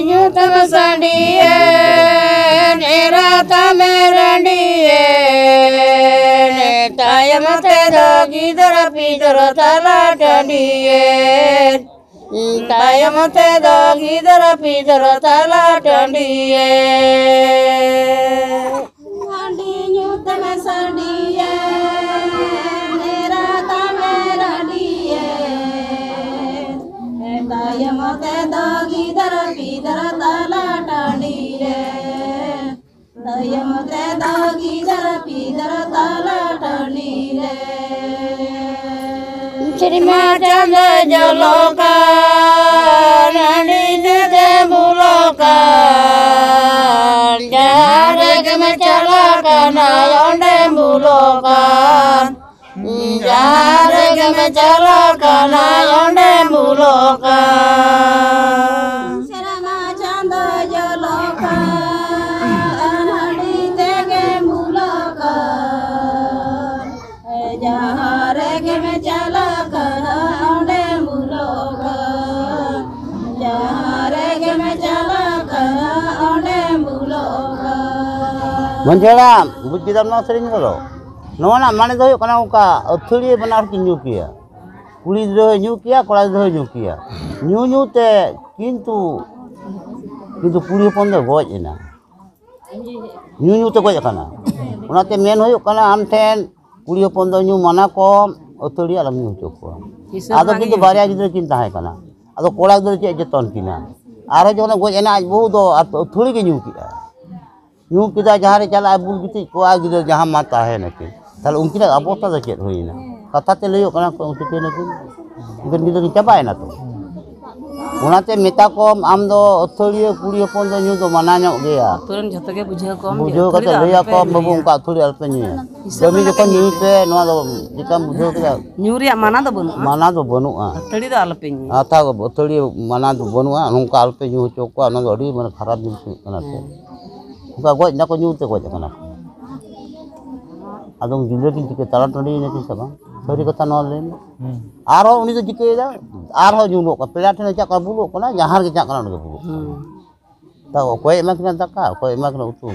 ᱧᱩᱛᱩᱢ ᱥᱟᱰᱤᱭᱮᱱ, ᱮᱨᱟ ᱛᱟᱢᱮ ᱨᱟᱺᱰᱤᱭᱮᱱ, ᱛᱟᱭᱚᱢ ᱛᱮᱫᱚ ᱜᱤᱫᱽᱨᱟᱹ ᱯᱤᱫᱽᱨᱟᱹ ᱛᱟᱞᱟ ᱴᱟᱺᱰᱤᱭᱮᱱ, ᱛᱟᱭᱚᱢ ᱛᱮᱫᱚ ᱜᱤᱫᱽᱨᱟᱹ ᱯᱤᱫᱽᱨᱟᱹ ᱛᱟᱞᱟ ᱴᱟᱺᱰᱤᱭᱮᱱ᱾ ᱦᱟᱺᱰᱤ ᱧᱩ ᱛᱮᱢ ᱥᱟᱰᱤᱭᱮᱱ, ᱮᱨᱟ ᱛᱟᱢᱮ ᱨᱟᱺᱰᱤᱭᱮᱱ, ᱛᱟᱭᱚᱢ ᱛᱮᱫᱚ ᱜᱤᱫᱽᱨᱟᱹ ᱯᱤᱫᱽᱨᱟᱹ ᱛᱟᱞᱟ ᱴᱟᱺᱰᱤ ᱨᱮ᱾ ᱛᱟᱭᱚᱢ ᱛᱮᱫᱚ ᱜᱤᱫᱽᱨᱟᱹ ᱯᱤᱫᱽᱨᱟᱹ ᱛᱟᱞᱟ ᱴᱟᱺᱰᱤ ᱨᱮ᱾ ᱥᱮᱨᱢᱟ ᱪᱟᱸᱫᱚ ᱡᱚᱞᱚᱜ ᱠᱟᱱ, ᱦᱟᱺᱰᱤ ᱛᱮᱜᱮ ᱵᱩᱞᱚᱜ ᱠᱟᱱ, ᱡᱟᱦᱟᱸ ᱨᱮᱜᱮᱢ ᱪᱟᱞᱟᱜ ᱠᱟᱱᱟ ᱚᱸᱰᱮᱢ ᱵᱩᱞᱚᱜ ᱠᱟᱱ᱾ ᱡᱟᱦᱟᱸ ᱨᱮᱜᱮᱢ ᱪᱟᱞᱟᱜ ᱠᱟᱱᱟ, ᱚᱸᱰᱮᱢ ᱵᱩᱞᱚᱜ ᱠᱟᱱ᱾ ᱥᱮᱨᱢᱟ ᱪᱟᱸᱫᱚ ᱡᱚᱞᱚᱜ ᱠᱟᱱ, ᱦᱟᱺᱰᱤ ᱛᱮᱜᱮᱢ ᱵᱩᱞᱚᱜ ᱠᱟᱱ᱾ ᱡᱟᱦᱟᱸ ᱨᱮᱜᱮᱢ ᱪᱟᱞᱟᱜ ᱠᱟᱱᱟ, ᱚᱸᱰᱮᱢ ᱵᱩᱞᱚᱜ ᱠᱟᱱ᱾ ᱡᱟᱦᱟᱸ ᱨᱮᱜᱮᱢ ᱪᱟᱞᱟᱜ ᱠᱟᱱᱟ, ᱚᱸᱰᱮᱢ ᱵᱩᱞᱚᱜ ᱠᱟᱱ᱾ ᱢᱟᱹᱡᱷᱤ ᱦᱟᱲᱟᱢ, ᱵᱩᱡᱽ ᱠᱮᱫᱟᱢ ᱱᱚᱣᱟ ᱥᱮᱨᱮᱧ ᱠᱚᱫᱚ? ᱱᱚᱣᱟ ᱨᱮᱱᱟᱜ ᱢᱟᱱᱮ ᱫᱚ ᱦᱩᱭᱩᱜ ᱠᱟᱱᱟ, ᱚᱱᱠᱟ ᱟᱹᱛᱷᱟᱹᱲᱤᱭᱟᱹ ᱵᱟᱱᱟᱨ ᱠᱤᱱ ᱧᱩ ᱠᱮᱭᱟ᱾ ᱠᱩᱲᱤ ᱜᱤᱫᱽᱨᱟᱹ ᱦᱚᱸᱭ ᱧᱩ ᱠᱮᱭᱟ, ᱠᱚᱲᱟ ᱜᱤᱫᱽᱨᱟᱹ ᱦᱚᱸᱭ ᱧᱩ ᱠᱮᱭᱟ᱾ ᱧᱩ ᱧᱩ ᱛᱮ ᱠᱤᱱᱛᱩ, ᱠᱤᱱᱛᱩ ᱠᱩᱲᱤ ᱦᱚᱯᱚᱱ ᱫᱚᱭ ᱜᱚᱡ ᱮᱱᱟ, ᱧᱩ ᱧᱩ ᱛᱮ ᱜᱚᱡ ᱟᱠᱟᱱᱟ᱾ ᱚᱱᱟᱛᱮ ᱢᱮᱱ ᱦᱩᱭᱩᱜ ᱠᱟᱱᱟ, ᱟᱢ ᱴᱷᱮᱱ ᱠᱩᱲᱤ ᱦᱚᱯᱚᱱ ᱫᱚ ᱧᱩ ᱢᱟᱱᱟ ᱠᱚᱢ, ᱟᱹᱛᱷᱟᱹᱲᱤ ᱟᱞᱚᱢ ᱧᱩ ᱦᱚᱪᱚ ᱠᱚᱣᱟ᱾ ᱦᱤᱥᱟᱹᱵ ᱟᱫᱚ ᱨᱮᱱᱟᱜ ᱠᱤᱱᱛᱩ ᱜᱮ ᱵᱟᱨᱭᱟ ᱜᱤᱫᱽᱨᱟᱹ ᱠᱤᱱ ᱛᱟᱦᱮᱸ ᱠᱟᱱᱟ᱾ ᱟᱫᱚ ᱠᱚᱲᱟ ᱜᱤᱫᱽᱨᱟᱹ ᱪᱮᱫ ᱡᱚᱛᱚᱱ ᱠᱤᱱᱟ? ᱟᱨᱦᱚᱸ ᱡᱚᱠᱷᱚᱱᱮ ᱜᱚᱡ ᱮᱱᱟ ᱟᱡ ᱵᱟᱹᱦᱩ ᱫᱚ, ᱟᱨ ᱟᱹᱛᱷᱟᱹᱲᱤ ᱜᱮ ᱧᱩ ᱠᱮᱫᱟ᱾ ᱧᱩ ᱠᱮᱫᱟ, ᱡᱟᱦᱟᱸ ᱨᱮ ᱪᱟᱞᱟᱜᱼᱟ ᱵᱩᱞ ᱜᱤᱛᱤᱡ ᱠᱚᱜᱼᱟ, ᱜᱤᱫᱟᱹᱨ ᱡᱟᱦᱟᱸ ᱢᱟ ᱛᱟᱦᱮᱱᱟᱠᱤᱱ᱾ ᱛᱟᱦᱞᱮ ᱩᱱᱠᱤᱱᱟᱜ ᱚᱵᱚᱥᱛᱟ ᱫᱚ ᱪᱮᱫ ᱦᱩᱭᱱᱟ? ᱠᱟᱛᱷᱟ ᱛᱮ ᱞᱟᱹᱭᱚᱜ ᱠᱟᱱᱟ ᱠᱚ, ᱩᱱᱠᱤᱱ ᱪᱤᱠᱟᱹᱭᱱᱟᱠᱤᱱ? ᱩᱱᱠᱤᱱ ᱜᱤᱫᱟᱹᱨ ᱠᱤᱱ ᱪᱟᱵᱟᱭᱮᱱᱟ ᱛᱚ᱾ ᱚᱱᱟᱛᱮ ᱢᱮᱛᱟ ᱠᱚᱢ, ᱟᱢ ᱫᱚ ᱟᱹᱛᱷᱟᱹᱲᱤᱭᱟᱹ ᱠᱩᱲᱤ ᱦᱚᱯᱚᱱ ᱫᱚ ᱧᱩ ᱫᱚ ᱢᱟᱱᱟ ᱧᱚᱜ ᱜᱮᱭᱟ᱾ ᱟᱹᱛᱩ ᱨᱮᱱ ᱡᱷᱚᱛᱚ ᱜᱮ ᱵᱩᱡᱷᱟᱹᱣ ᱠᱚᱢ, ᱵᱩᱡᱷᱟᱹᱣ ᱟᱹᱛᱷᱟᱹᱲᱤ ᱠᱟᱛᱮ ᱫᱚ ᱞᱟᱹᱭ ᱟᱞᱚᱯᱮ ᱟᱠᱚᱢ, "ᱵᱟᱹᱵᱩ, ᱧᱩᱭᱟ᱾ ᱚᱱᱠᱟ ᱟᱹᱛᱷᱟᱹᱲᱤ ᱟᱞᱚᱯᱮ ᱧᱩᱭᱟ᱾ ᱦᱤᱥᱟᱹᱵ ᱠᱟᱹᱢᱤ ᱨᱮᱱᱟᱜ ᱡᱚᱠᱷᱚᱱ ᱯᱮ ᱧᱩᱭ ᱧᱩᱭᱟ᱾ ᱯᱮ, ᱱᱚᱣᱟ ᱫᱚ ᱪᱮᱠᱟᱢ ᱵᱩᱡᱷᱟᱹᱣ ᱠᱮᱫᱟ?" ᱧᱩ ᱨᱮᱭᱟᱜ ᱢᱟᱱᱟ ᱫᱚ ᱵᱟᱹᱱᱩᱜᱼᱟ᱾ ᱢᱟᱱᱟ ᱫᱚ ᱵᱟᱹᱱᱩᱜᱼᱟ᱾ ᱟᱹᱛᱷᱟᱹᱲᱤ ᱫᱚ ᱟᱞᱚᱯᱮ ᱧᱩᱭᱟ᱾ ᱟᱛᱷᱟ ᱟᱹᱛᱷᱟᱹᱲᱤ ᱢᱟᱱᱟ ᱫᱚ ᱵᱟᱹᱱᱩᱜᱼᱟ, ᱱᱚᱝᱠᱟ ᱟᱞᱚᱯᱮ ᱧᱩ ᱦᱚᱪᱚ ᱠᱚᱣᱟ, ᱚᱱᱟ ᱫᱚ ᱟᱹᱰᱤ ᱢᱟᱱᱮ ᱠᱷᱟᱨᱟᱯ ᱡᱤᱱᱤᱥ ᱦᱩᱭᱩᱜ ᱠᱟᱱᱟ ᱥᱮ᱾ ᱦᱮᱸ᱾ ᱚᱱᱠᱟ ᱜᱚᱡ ᱱᱟᱠᱚ, ᱧᱩ ᱛᱮ ᱜᱚᱡ ᱟᱠᱟᱱᱟ ᱠᱚ᱾ ᱟᱫᱚ ᱜᱤᱫᱽᱨᱟᱹ ᱠᱤᱱ ᱪᱤᱠᱟᱹ, ᱛᱟᱲᱟ ᱴᱟᱺᱰᱤᱭᱮᱱᱟ ᱠᱤᱱ ᱥᱮ ᱵᱟᱝ? ᱥᱟᱹᱨᱤ ᱠᱟᱛᱷᱟ ᱱᱚᱣᱟ ᱞᱟᱹᱭ ᱢᱮ᱾ ᱦᱩᱸ᱾ ᱟᱨᱦᱚᱸ ᱩᱱᱤ ᱫᱚ ᱪᱤᱠᱟᱹᱭᱮᱫᱟ? ᱟᱨᱦᱚᱸ ᱧᱩ ᱜᱚᱫ ᱠᱟᱜ, ᱯᱮᱲᱟ ᱴᱷᱮᱱᱮ ᱪᱟᱜ ᱠᱟᱱᱟ, ᱵᱩᱞᱩᱜ ᱠᱟᱱᱟ, ᱡᱟᱦᱟᱸ ᱨᱮᱜᱮ ᱪᱟᱜ ᱠᱟᱱᱟ, ᱚᱸᱰᱮ ᱜᱮ ᱵᱩᱞᱩᱜ ᱠᱟᱱᱟ᱾ ᱦᱩᱸ᱾ ᱛᱟᱣ ᱚᱠᱚᱭᱮ ᱮᱢᱟ ᱠᱤᱱᱟ ᱫᱟᱠᱟ, ᱚᱠᱚᱭᱮ ᱮᱢᱟ ᱠᱤᱱᱟ ᱩᱛᱩ?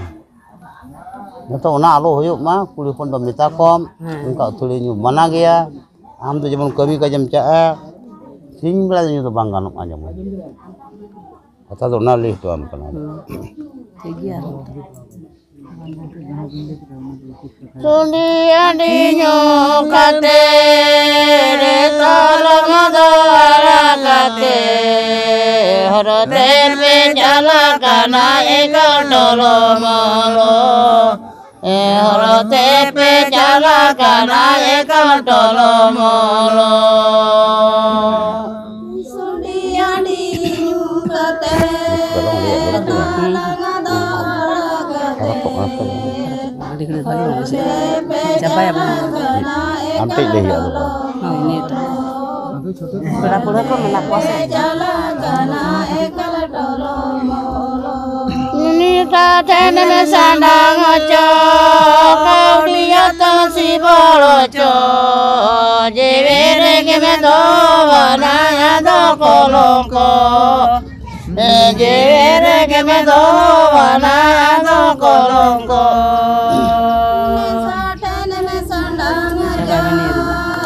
ᱱᱤᱛᱚᱜ ᱚᱱᱟ ᱟᱞᱚ ᱦᱩᱭᱩᱜ ᱢᱟ, ᱠᱩᱲᱤ ᱦᱚᱯᱚᱱ ᱫᱚ ᱢᱮᱛᱟ ᱠᱚᱢ, ᱦᱮᱸ᱾ ᱚᱱᱠᱟ ᱟᱹᱛᱷᱟᱹᱲᱤ ᱧᱩ ᱢᱟᱱᱟ ᱜᱮᱭᱟ᱾ ᱟᱢ ᱫᱚ ᱡᱮᱢᱚᱱ ᱠᱟᱹᱢᱤ ᱠᱟᱡᱮᱢ ᱪᱟᱜᱼᱟ, ᱥᱤᱧ ᱵᱮᱲᱟ ᱫᱚ ᱧᱩ ᱫᱚ ᱵᱟᱝ ᱜᱟᱱᱚᱜᱼᱟ ᱡᱮᱢᱚᱱ᱾ ᱠᱟᱛᱷᱟ ᱫᱚ ᱚᱱᱟ ᱞᱟᱹᱭ ᱦᱚᱴᱚᱣᱟᱢ ᱠᱟᱱᱟ᱾ ᱦᱩᱸ᱾ ᱴᱷᱤᱠ ᱜᱮᱭᱟ᱾ ᱥᱩᱸᱰᱤ ᱦᱟᱺᱰᱤ ᱧᱩ ᱠᱟᱛᱮ, ᱨᱮᱛᱚᱞ ᱢᱚᱫᱚ ᱟᱲᱟᱜ ᱠᱟᱛᱮ, ᱦᱚᱨᱚᱛᱮ ᱯᱮ ᱪᱟᱞᱟᱜ ᱠᱟᱱᱟ ᱮᱠᱟᱞ ᱴᱚᱞᱚᱢᱚᱞᱚ᱾ ᱮ ᱦᱚᱨᱚᱛᱮ ᱯᱮ ᱪᱟᱞᱟᱜ ᱠᱟᱱᱟ ᱮᱠᱟᱞ ᱴᱚᱞᱚᱢᱚᱞᱚ᱾ ᱥᱩᱸᱰᱤ ᱦᱟᱺᱰᱤ ᱧᱩ ᱠᱟᱛᱮ, ᱞᱟᱸᱜᱟ ᱫᱚ ᱟᱲᱟᱜ ᱠᱟᱛᱮ, ᱟᱹᱰᱤ ᱜᱷᱟᱹᱲᱤᱡ ᱵᱷᱟᱜᱮ ᱵᱟᱝ ᱵᱩᱡᱷᱟᱹᱜᱼᱟ᱾ ᱪᱟᱵᱟᱭᱟᱵᱚᱱ ᱱᱚᱣᱟ ᱫᱚ᱾ ᱟᱢ ᱴᱷᱮᱡ ᱞᱟᱹᱭ ᱦᱩᱭᱩᱜᱼᱟ ᱟᱫᱚ᱾ ᱦᱳᱭ, ᱱᱤᱭᱟᱹᱴᱟᱜ᱾ ᱯᱮᱲᱟ ᱯᱟᱹᱲᱦᱟᱹ ᱠᱚ ᱢᱮᱱᱟᱜ ᱠᱚᱣᱟ ᱥᱮ? ᱩᱱᱤ ᱴᱷᱮᱱ ᱢᱮ ᱥᱟᱸᱰᱟᱝ ᱦᱚᱪᱚ, ᱠᱟᱹᱣᱰᱤ ᱟᱛᱟᱝ ᱥᱤᱵᱚᱲ ᱦᱚᱪᱚ, ᱡᱤᱣᱤ ᱨᱮᱜᱮ ᱢᱮ ᱫᱚᱵᱟᱱᱟ ᱟᱫᱚ ᱠᱚᱞᱚᱝᱠᱚ᱾ ᱡᱤᱣᱤ ᱨᱮᱜᱮ ᱢᱮ ᱫᱚᱵᱟᱱᱟ ᱟᱫᱚ ᱠᱚᱞᱚᱝᱠᱚ᱾ ᱩᱱᱤ ᱥᱟᱴᱮᱱ ᱢᱮ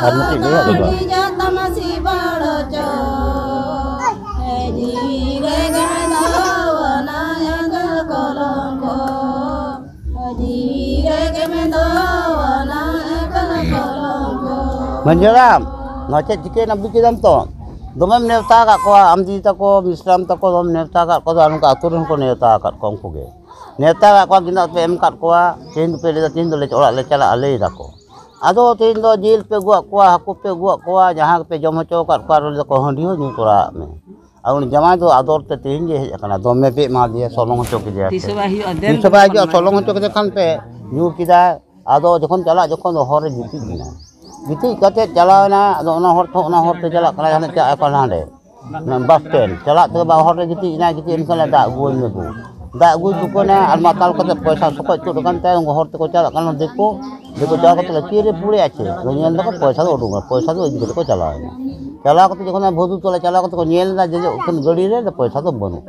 ᱟᱨ ᱢᱤᱫᱴᱤᱡ ᱞᱟᱹᱭ ᱟᱫᱚ ᱵᱟᱝ᱾ ᱡᱟᱛᱟᱢ ᱥᱤᱵᱟᱲ ᱪᱚ, ᱮ ᱡᱤᱣᱤ ᱨᱮ ᱜᱮᱢᱮᱫᱚᱣᱟᱱᱟ ᱮᱠᱟᱞ ᱠᱚᱞᱚᱝᱠᱚ᱾ ᱮ ᱡᱤᱣᱤ ᱨᱮ ᱜᱮᱢᱮᱫᱚᱣᱟᱱᱟ ᱮᱠᱟᱞ ᱠᱚᱞᱚᱝᱠᱚ᱾ ᱢᱟᱹᱡᱷᱤ ᱦᱟᱲᱟᱢ, ᱱᱚᱣᱟ ᱪᱮᱫ ᱪᱤᱠᱟᱹᱭᱮᱱᱟ ᱵᱩᱡᱽ ᱠᱮᱫᱟᱢ ᱛᱚ? ᱫᱚᱢᱮᱢ ᱱᱮᱣᱛᱟ ᱟᱠᱟᱫ ᱠᱚᱣᱟ, ᱟᱢ ᱫᱤᱫᱤ ᱛᱟᱠᱚ, ᱢᱤᱥᱨᱟᱢ ᱛᱟᱠᱚ, ᱫᱚᱢᱮᱢ ᱱᱮᱣᱛᱟ ᱟᱠᱟᱫ ᱠᱚᱣᱟ, ᱟᱨ ᱱᱚᱝᱠᱟ ᱟᱹᱛᱩ ᱨᱮᱱ ᱦᱚᱸᱠᱚ ᱱᱮᱣᱛᱟ ᱟᱠᱟᱫ ᱠᱚᱣᱟ ᱩᱱᱠᱩ ᱜᱮ᱾ ᱱᱮᱣᱛᱟ ᱟᱠᱟᱫ ᱠᱚᱣᱟ, ᱜᱮᱸᱫᱟᱜ ᱯᱮ ᱮᱢ ᱟᱠᱟᱫ ᱠᱚᱣᱟ, ᱛᱮᱦᱮᱧ ᱫᱚᱯᱮ ᱞᱟᱹᱭᱫᱟ, ᱛᱮᱦᱮᱧ ᱫᱚᱞᱮ ᱚᱲᱟᱜ ᱞᱮ ᱪᱟᱞᱟᱜᱼᱟ, ᱞᱟᱹᱭ ᱫᱟᱠᱚ᱾ ᱟᱫᱚ ᱛᱮᱦᱮᱧ ᱫᱚ ᱡᱤᱞ ᱯᱮ ᱟᱹᱜᱩᱣᱟᱜ ᱠᱚᱣᱟ, ᱦᱟᱹᱠᱩ ᱯᱮ ᱟᱹᱜᱩᱣᱟᱜ ᱠᱚᱣᱟ, ᱡᱟᱦᱟᱸ ᱜᱮᱯᱮ ᱡᱚᱢ ᱦᱚᱪᱚ ᱟᱠᱟᱫ ᱠᱚᱣᱟ, ᱟᱨ ᱞᱟᱹᱭ ᱫᱟᱠᱚ, "ᱦᱟᱺᱰᱤ ᱦᱚᱸ ᱧᱩ ᱛᱚᱨᱟᱣᱟᱜ ᱢᱮ᱾" ᱟᱨ ᱩᱱᱤ ᱡᱟᱶᱟᱭ ᱫᱚ ᱟᱫᱚᱨ ᱛᱮ ᱛᱮᱦᱮᱧ ᱜᱮ ᱦᱮᱡ ᱟᱠᱟᱱᱟ, ᱫᱚᱢᱮ ᱯᱮ ᱮᱢᱟ ᱫᱮᱭᱟ, ᱥᱚᱞᱚᱝ ᱦᱚᱪᱚ ᱠᱮᱫᱮᱭᱟ ᱛᱤᱥ ᱯᱮ᱾ ᱦᱚᱸ ᱵᱟᱭ ᱦᱤᱡᱩᱜᱼᱟ, ᱫᱮᱱ ᱛᱤᱥ ᱦᱚᱸ ᱵᱟᱭ ᱦᱤᱡᱩᱜᱼᱟ, ᱵᱚᱱ ᱥᱚᱞᱚᱝ ᱦᱚᱪᱚ ᱠᱮᱫᱮ ᱠᱷᱟᱱ ᱯᱮ, ᱧᱩ ᱠᱮᱫᱟᱭ᱾ ᱟᱫᱚ ᱡᱚᱠᱷᱚᱱ ᱪᱟᱞᱟᱜ ᱡᱚᱠᱷᱚᱱ ᱫᱚ ᱦᱚᱨ ᱨᱮ ᱜᱤᱛᱤᱡ ᱮᱱᱟ, ᱜᱤᱛᱤᱡ ᱠᱟᱛᱮ ᱪᱟᱞᱟᱣ ᱮᱱᱟ, ᱟᱫᱚ ᱚᱱᱟ ᱦᱚᱨ ᱛᱮ, ᱚᱱᱟ ᱦᱚᱨ ᱛᱮ ᱪᱟᱞᱟᱜ ᱠᱟᱱᱟ, ᱦᱟᱱᱮ ᱪᱟᱜ ᱟᱠᱚ ᱦᱟᱸᱰᱮ᱾ ᱚᱱᱟ ᱵᱟᱥ ᱥᱴᱮᱱᱰ ᱪᱟᱞᱟᱜ ᱛᱮᱜᱮ ᱵᱟ ᱦᱚᱨ ᱨᱮ ᱜᱤᱛᱤᱡ ᱮᱱᱟᱭ, ᱜᱤᱛᱤᱡ ᱮᱱ ᱠᱷᱟᱱ ᱞᱮ ᱫᱟᱜ ᱟᱹᱜᱩᱣᱟᱹᱧ ᱢᱮ ᱜᱳ᱾ ᱫᱟᱜ ᱟᱹᱜᱩᱭ ᱫᱩᱠᱟᱹᱱᱟ ᱟᱨ ᱢᱟᱛᱟᱞ ᱠᱟᱛᱮ ᱯᱚᱭᱥᱟ ᱥᱚᱠᱚᱡ ᱛᱩᱫ ᱟᱠᱟᱱ ᱛᱟᱭᱟ, ᱩᱱᱠᱩ ᱦᱚᱲ ᱛᱮᱠᱚ ᱪᱟᱞᱟᱜ ᱠᱟᱱᱟ ᱫᱤᱠᱩ᱾ ᱫᱤᱠᱩ ᱪᱟᱞᱟᱣ ᱠᱟᱛᱮ ᱞᱮ ᱛᱤᱨᱮ ᱯᱩᱲᱮ ᱟᱪᱷᱮ, ᱟᱫᱚ ᱧᱮᱞ ᱫᱟᱠᱚ ᱯᱚᱭᱥᱟ ᱫᱚ ᱩᱰᱩᱠ ᱮᱱᱟ, ᱯᱚᱭᱥᱟ ᱫᱚ ᱤᱫᱤ ᱠᱟᱛᱮ ᱠᱚ ᱪᱟᱞᱟᱣ ᱮᱱᱟ᱾ ᱪᱟᱞᱟᱣ ᱠᱟᱛᱮ ᱡᱚᱠᱷᱚᱱ ᱵᱷᱚᱫᱩ ᱛᱚᱞᱟ ᱪᱟᱞᱟᱣ ᱠᱟᱛᱮ ᱠᱚ ᱧᱮᱞ ᱮᱫᱟ ᱡᱮ ᱩᱱᱠᱤᱱ ᱜᱟᱹᱰᱤ ᱨᱮ ᱯᱚᱭᱥᱟ ᱫᱚ ᱵᱟᱹᱱᱩᱜ᱾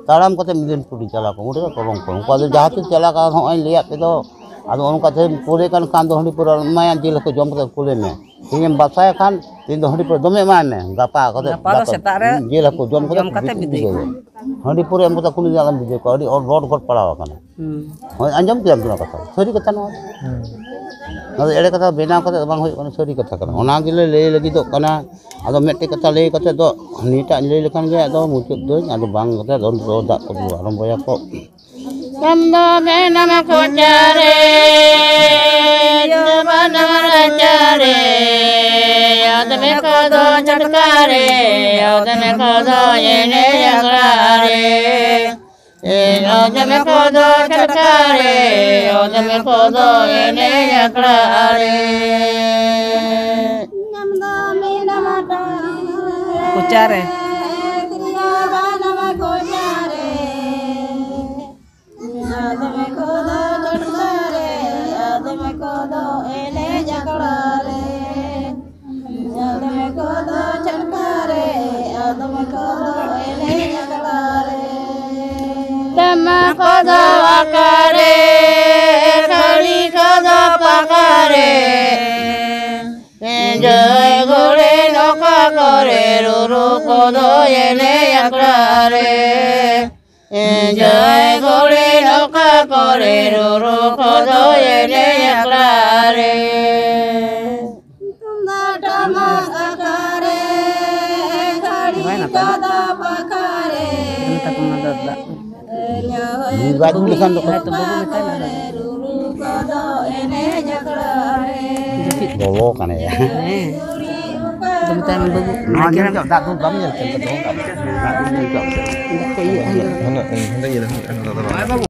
ᱛᱟᱲᱟᱢ ᱠᱟᱛᱮ ᱢᱤᱫ ᱫᱤᱱ ᱯᱩᱨᱤ ᱪᱟᱞᱟᱣ ᱠᱚ, ᱩᱱᱠᱩ ᱫᱚ ᱠᱚᱞᱚᱢ ᱠᱚ᱾ ᱩᱱᱠᱩ ᱟᱫᱚ ᱡᱟᱦᱟᱸ ᱛᱤᱥ ᱪᱟᱞᱟᱣ ᱠᱟᱱᱟ, ᱱᱚᱜᱼᱚᱭ ᱞᱟᱹᱭᱟᱫ ᱯᱮ ᱫᱚ, ᱟᱫᱚ ᱚᱱᱠᱟ ᱛᱮ ᱠᱩᱞᱮ ᱠᱟᱱ ᱠᱷᱟᱱ ᱫᱚ ᱦᱟᱺᱰᱤ ᱯᱟᱹᱣᱨᱟᱹ ᱮᱢᱟᱭᱟ, ᱡᱤᱞ ᱦᱟᱹᱠᱩ ᱡᱚᱢ ᱠᱟᱛᱮ ᱠᱩᱞᱮ ᱢᱮ᱾ ᱛᱮᱦᱮᱧᱮᱢ ᱵᱟᱥᱟᱭ ᱠᱷᱟᱱ ᱛᱮᱦᱮᱧ ᱫᱚ ᱦᱟᱺᱰᱤ ᱯᱟᱹᱣᱨᱟᱹ ᱫᱚᱢᱮ ᱮᱢᱟᱭ ᱢᱮ, ᱜᱟᱯᱟ ᱠᱟᱛᱮ ᱜᱟᱯᱟ ᱫᱚ ᱫᱟᱠᱟ, ᱥᱮᱛᱟᱜ ᱨᱮ ᱡᱤᱞ ᱦᱟᱹᱠᱩ ᱡᱚᱢ ᱠᱟᱛᱮ ᱡᱚᱢ ᱠᱟᱛᱮ ᱵᱤᱫᱟᱹᱭ ᱵᱤᱫᱟᱹᱭ ᱠᱚᱣᱟ᱾ ᱠᱚᱣᱟ᱾ ᱦᱟᱺᱰᱤ ᱯᱟᱹᱣᱨᱟᱹ ᱮᱢ ᱠᱟᱛᱮ ᱠᱩᱞᱤ ᱫᱚ ᱟᱞᱚᱢ ᱵᱤᱫᱟᱹᱭ ᱠᱚᱣᱟ, ᱟᱹᱰᱤ ᱨᱚᱰ ᱜᱚᱴ ᱯᱟᱲᱟᱣ ᱟᱠᱟᱱᱟ᱾ ᱦᱩᱸ᱾ ᱦᱳᱭ, ᱟᱸᱡᱚᱢ ᱠᱮᱫᱟᱢ ᱛᱚ ᱱᱚᱣᱟ ᱠᱟᱛᱷᱟ? ᱥᱟᱹᱨᱤ ᱠᱟᱛᱷᱟ ᱱᱚᱣᱟ ᱫᱚ᱾ ᱦᱩᱸ᱾ ᱱᱚᱣᱟ ᱫᱚ ᱮᱲᱮ ᱠᱟᱛᱷᱟ ᱵᱮᱱᱟᱣ ᱠᱟᱛᱮ ᱫᱚ ᱵᱟᱝ ᱦᱩᱭᱩᱜ ᱠᱟᱱᱟ, ᱥᱟᱹᱨᱤ ᱠᱟᱛᱷᱟ ᱠᱟᱱᱟ᱾ ᱚᱱᱟ ᱜᱮᱞᱮ ᱞᱟᱹᱭ ᱞᱟᱹᱜᱤᱫᱚᱜ ᱠᱟᱱᱟ᱾ ᱟᱫᱚ ᱢᱤᱫᱴᱮᱡ ᱠᱟᱛᱷᱟ ᱞᱟᱹᱭ ᱠᱟᱛᱮ ᱫᱚ ᱱᱤᱭᱟᱹᱴᱟᱜ ᱤᱧ ᱞᱟᱹᱭ ᱞᱮᱠᱷᱟᱱ ᱜᱮ ᱟᱫᱚ ᱢᱩᱪᱟᱹᱫ ᱫᱟᱹᱧ, ᱟᱫᱚ ᱵᱟᱝ ᱠᱟᱛᱮ ᱟᱫᱚ ᱫᱟᱜ ᱠᱚ ᱟᱨᱚᱢᱵᱚᱭᱟᱠᱚ᱾ ᱪᱟᱸᱫᱚ ᱢᱮᱱᱟᱢ ᱠᱚᱪᱟᱨᱮ, ᱡᱚᱵᱟᱱᱟᱢ ᱨᱟᱪᱟᱨᱮ, ᱟᱫᱢᱮ ᱠᱚᱫᱚ ᱪᱷᱟᱴᱠᱟᱨᱮ, ᱟᱫᱢᱮ ᱠᱚᱫᱚ ᱮᱱᱮᱡ ᱟᱠᱷᱲᱟ ᱨᱮ᱾ ᱮ, ᱟᱫᱢᱮ ᱠᱚᱫᱚ ᱪᱷᱟᱴᱠᱟᱨᱮ, ᱟᱫᱢᱮ ᱠᱚᱫᱚ ᱮᱱᱮᱡ ᱟᱠᱷᱲᱟ ᱨᱮ᱾ ᱠᱚᱪᱟᱨᱮ᱾ ᱟᱫᱚᱢ ᱠᱚᱫᱚ ᱪᱷᱟᱴᱠᱟ ᱨᱮ, ᱟᱫᱚᱢ ᱠᱚᱫᱚ ᱮᱱᱮᱡ ᱟᱠᱷᱲᱟ ᱨᱮ᱾ ᱟᱫᱚᱢ ᱠᱚᱫᱚ ᱪᱷᱟᱴᱠᱟ ᱨᱮ, ᱟᱫᱚᱢ ᱠᱚᱫᱚ ᱮᱱᱮᱡ ᱟᱠᱷᱲᱟ ᱨᱮ᱾ ᱛᱟᱢᱟ ᱠᱚᱫᱚ ᱟᱠᱟᱨᱮ, ᱠᱷᱟᱹᱲᱤ ᱠᱚᱫᱚ ᱯᱟᱠᱟᱨᱮ᱾ ᱠᱚᱨᱮ ᱨᱩᱨᱩ ᱠᱚᱫᱚ ᱮᱱᱮᱡ ᱟᱠᱷᱲᱟ ᱨᱮ᱾ ᱡᱟᱭ ᱜᱷᱚᱲᱤ ᱚᱠᱟ ᱠᱚᱨᱮ ᱨᱩᱨᱩ ᱠᱚᱫᱚ ᱮᱱᱮᱡ ᱟᱠᱷᱲᱟ ᱨᱮ᱾ ᱛᱩᱢᱫᱟᱜ ᱴᱟᱢᱟᱠ ᱟᱠᱟᱨᱮ, ᱜᱷᱟᱹᱲᱤ ᱠᱚᱫᱚ ᱵᱟᱠᱷᱟᱨᱮ᱾ ᱢᱤᱫ ᱵᱟᱨ ᱫᱩ ᱞᱮᱠᱷᱟᱱ ᱫᱚ ᱞᱚᱞᱚ ᱠᱟᱱᱟᱭᱟ᱾ ᱦᱮᱸ᱾ ᱫᱚᱢᱮ ᱛᱟᱭᱚᱢ ᱵᱟᱹᱵᱩ᱾ ᱱᱚᱣᱟ ᱧᱮᱞ ᱠᱮᱫ ᱫᱟᱜ ᱫᱩᱞ ᱵᱟᱢ ᱧᱮᱞ ᱠᱮᱫ ᱫᱚ? ᱫᱟᱜ ᱫᱩᱞ ᱧᱮᱞ ᱠᱮᱫ? ᱦᱟᱱᱟ, ᱦᱟᱸᱰᱮ ᱧᱮᱞ, ᱦᱟᱱᱟ, ᱦᱟᱱᱟ, ᱦᱟᱱᱟ᱾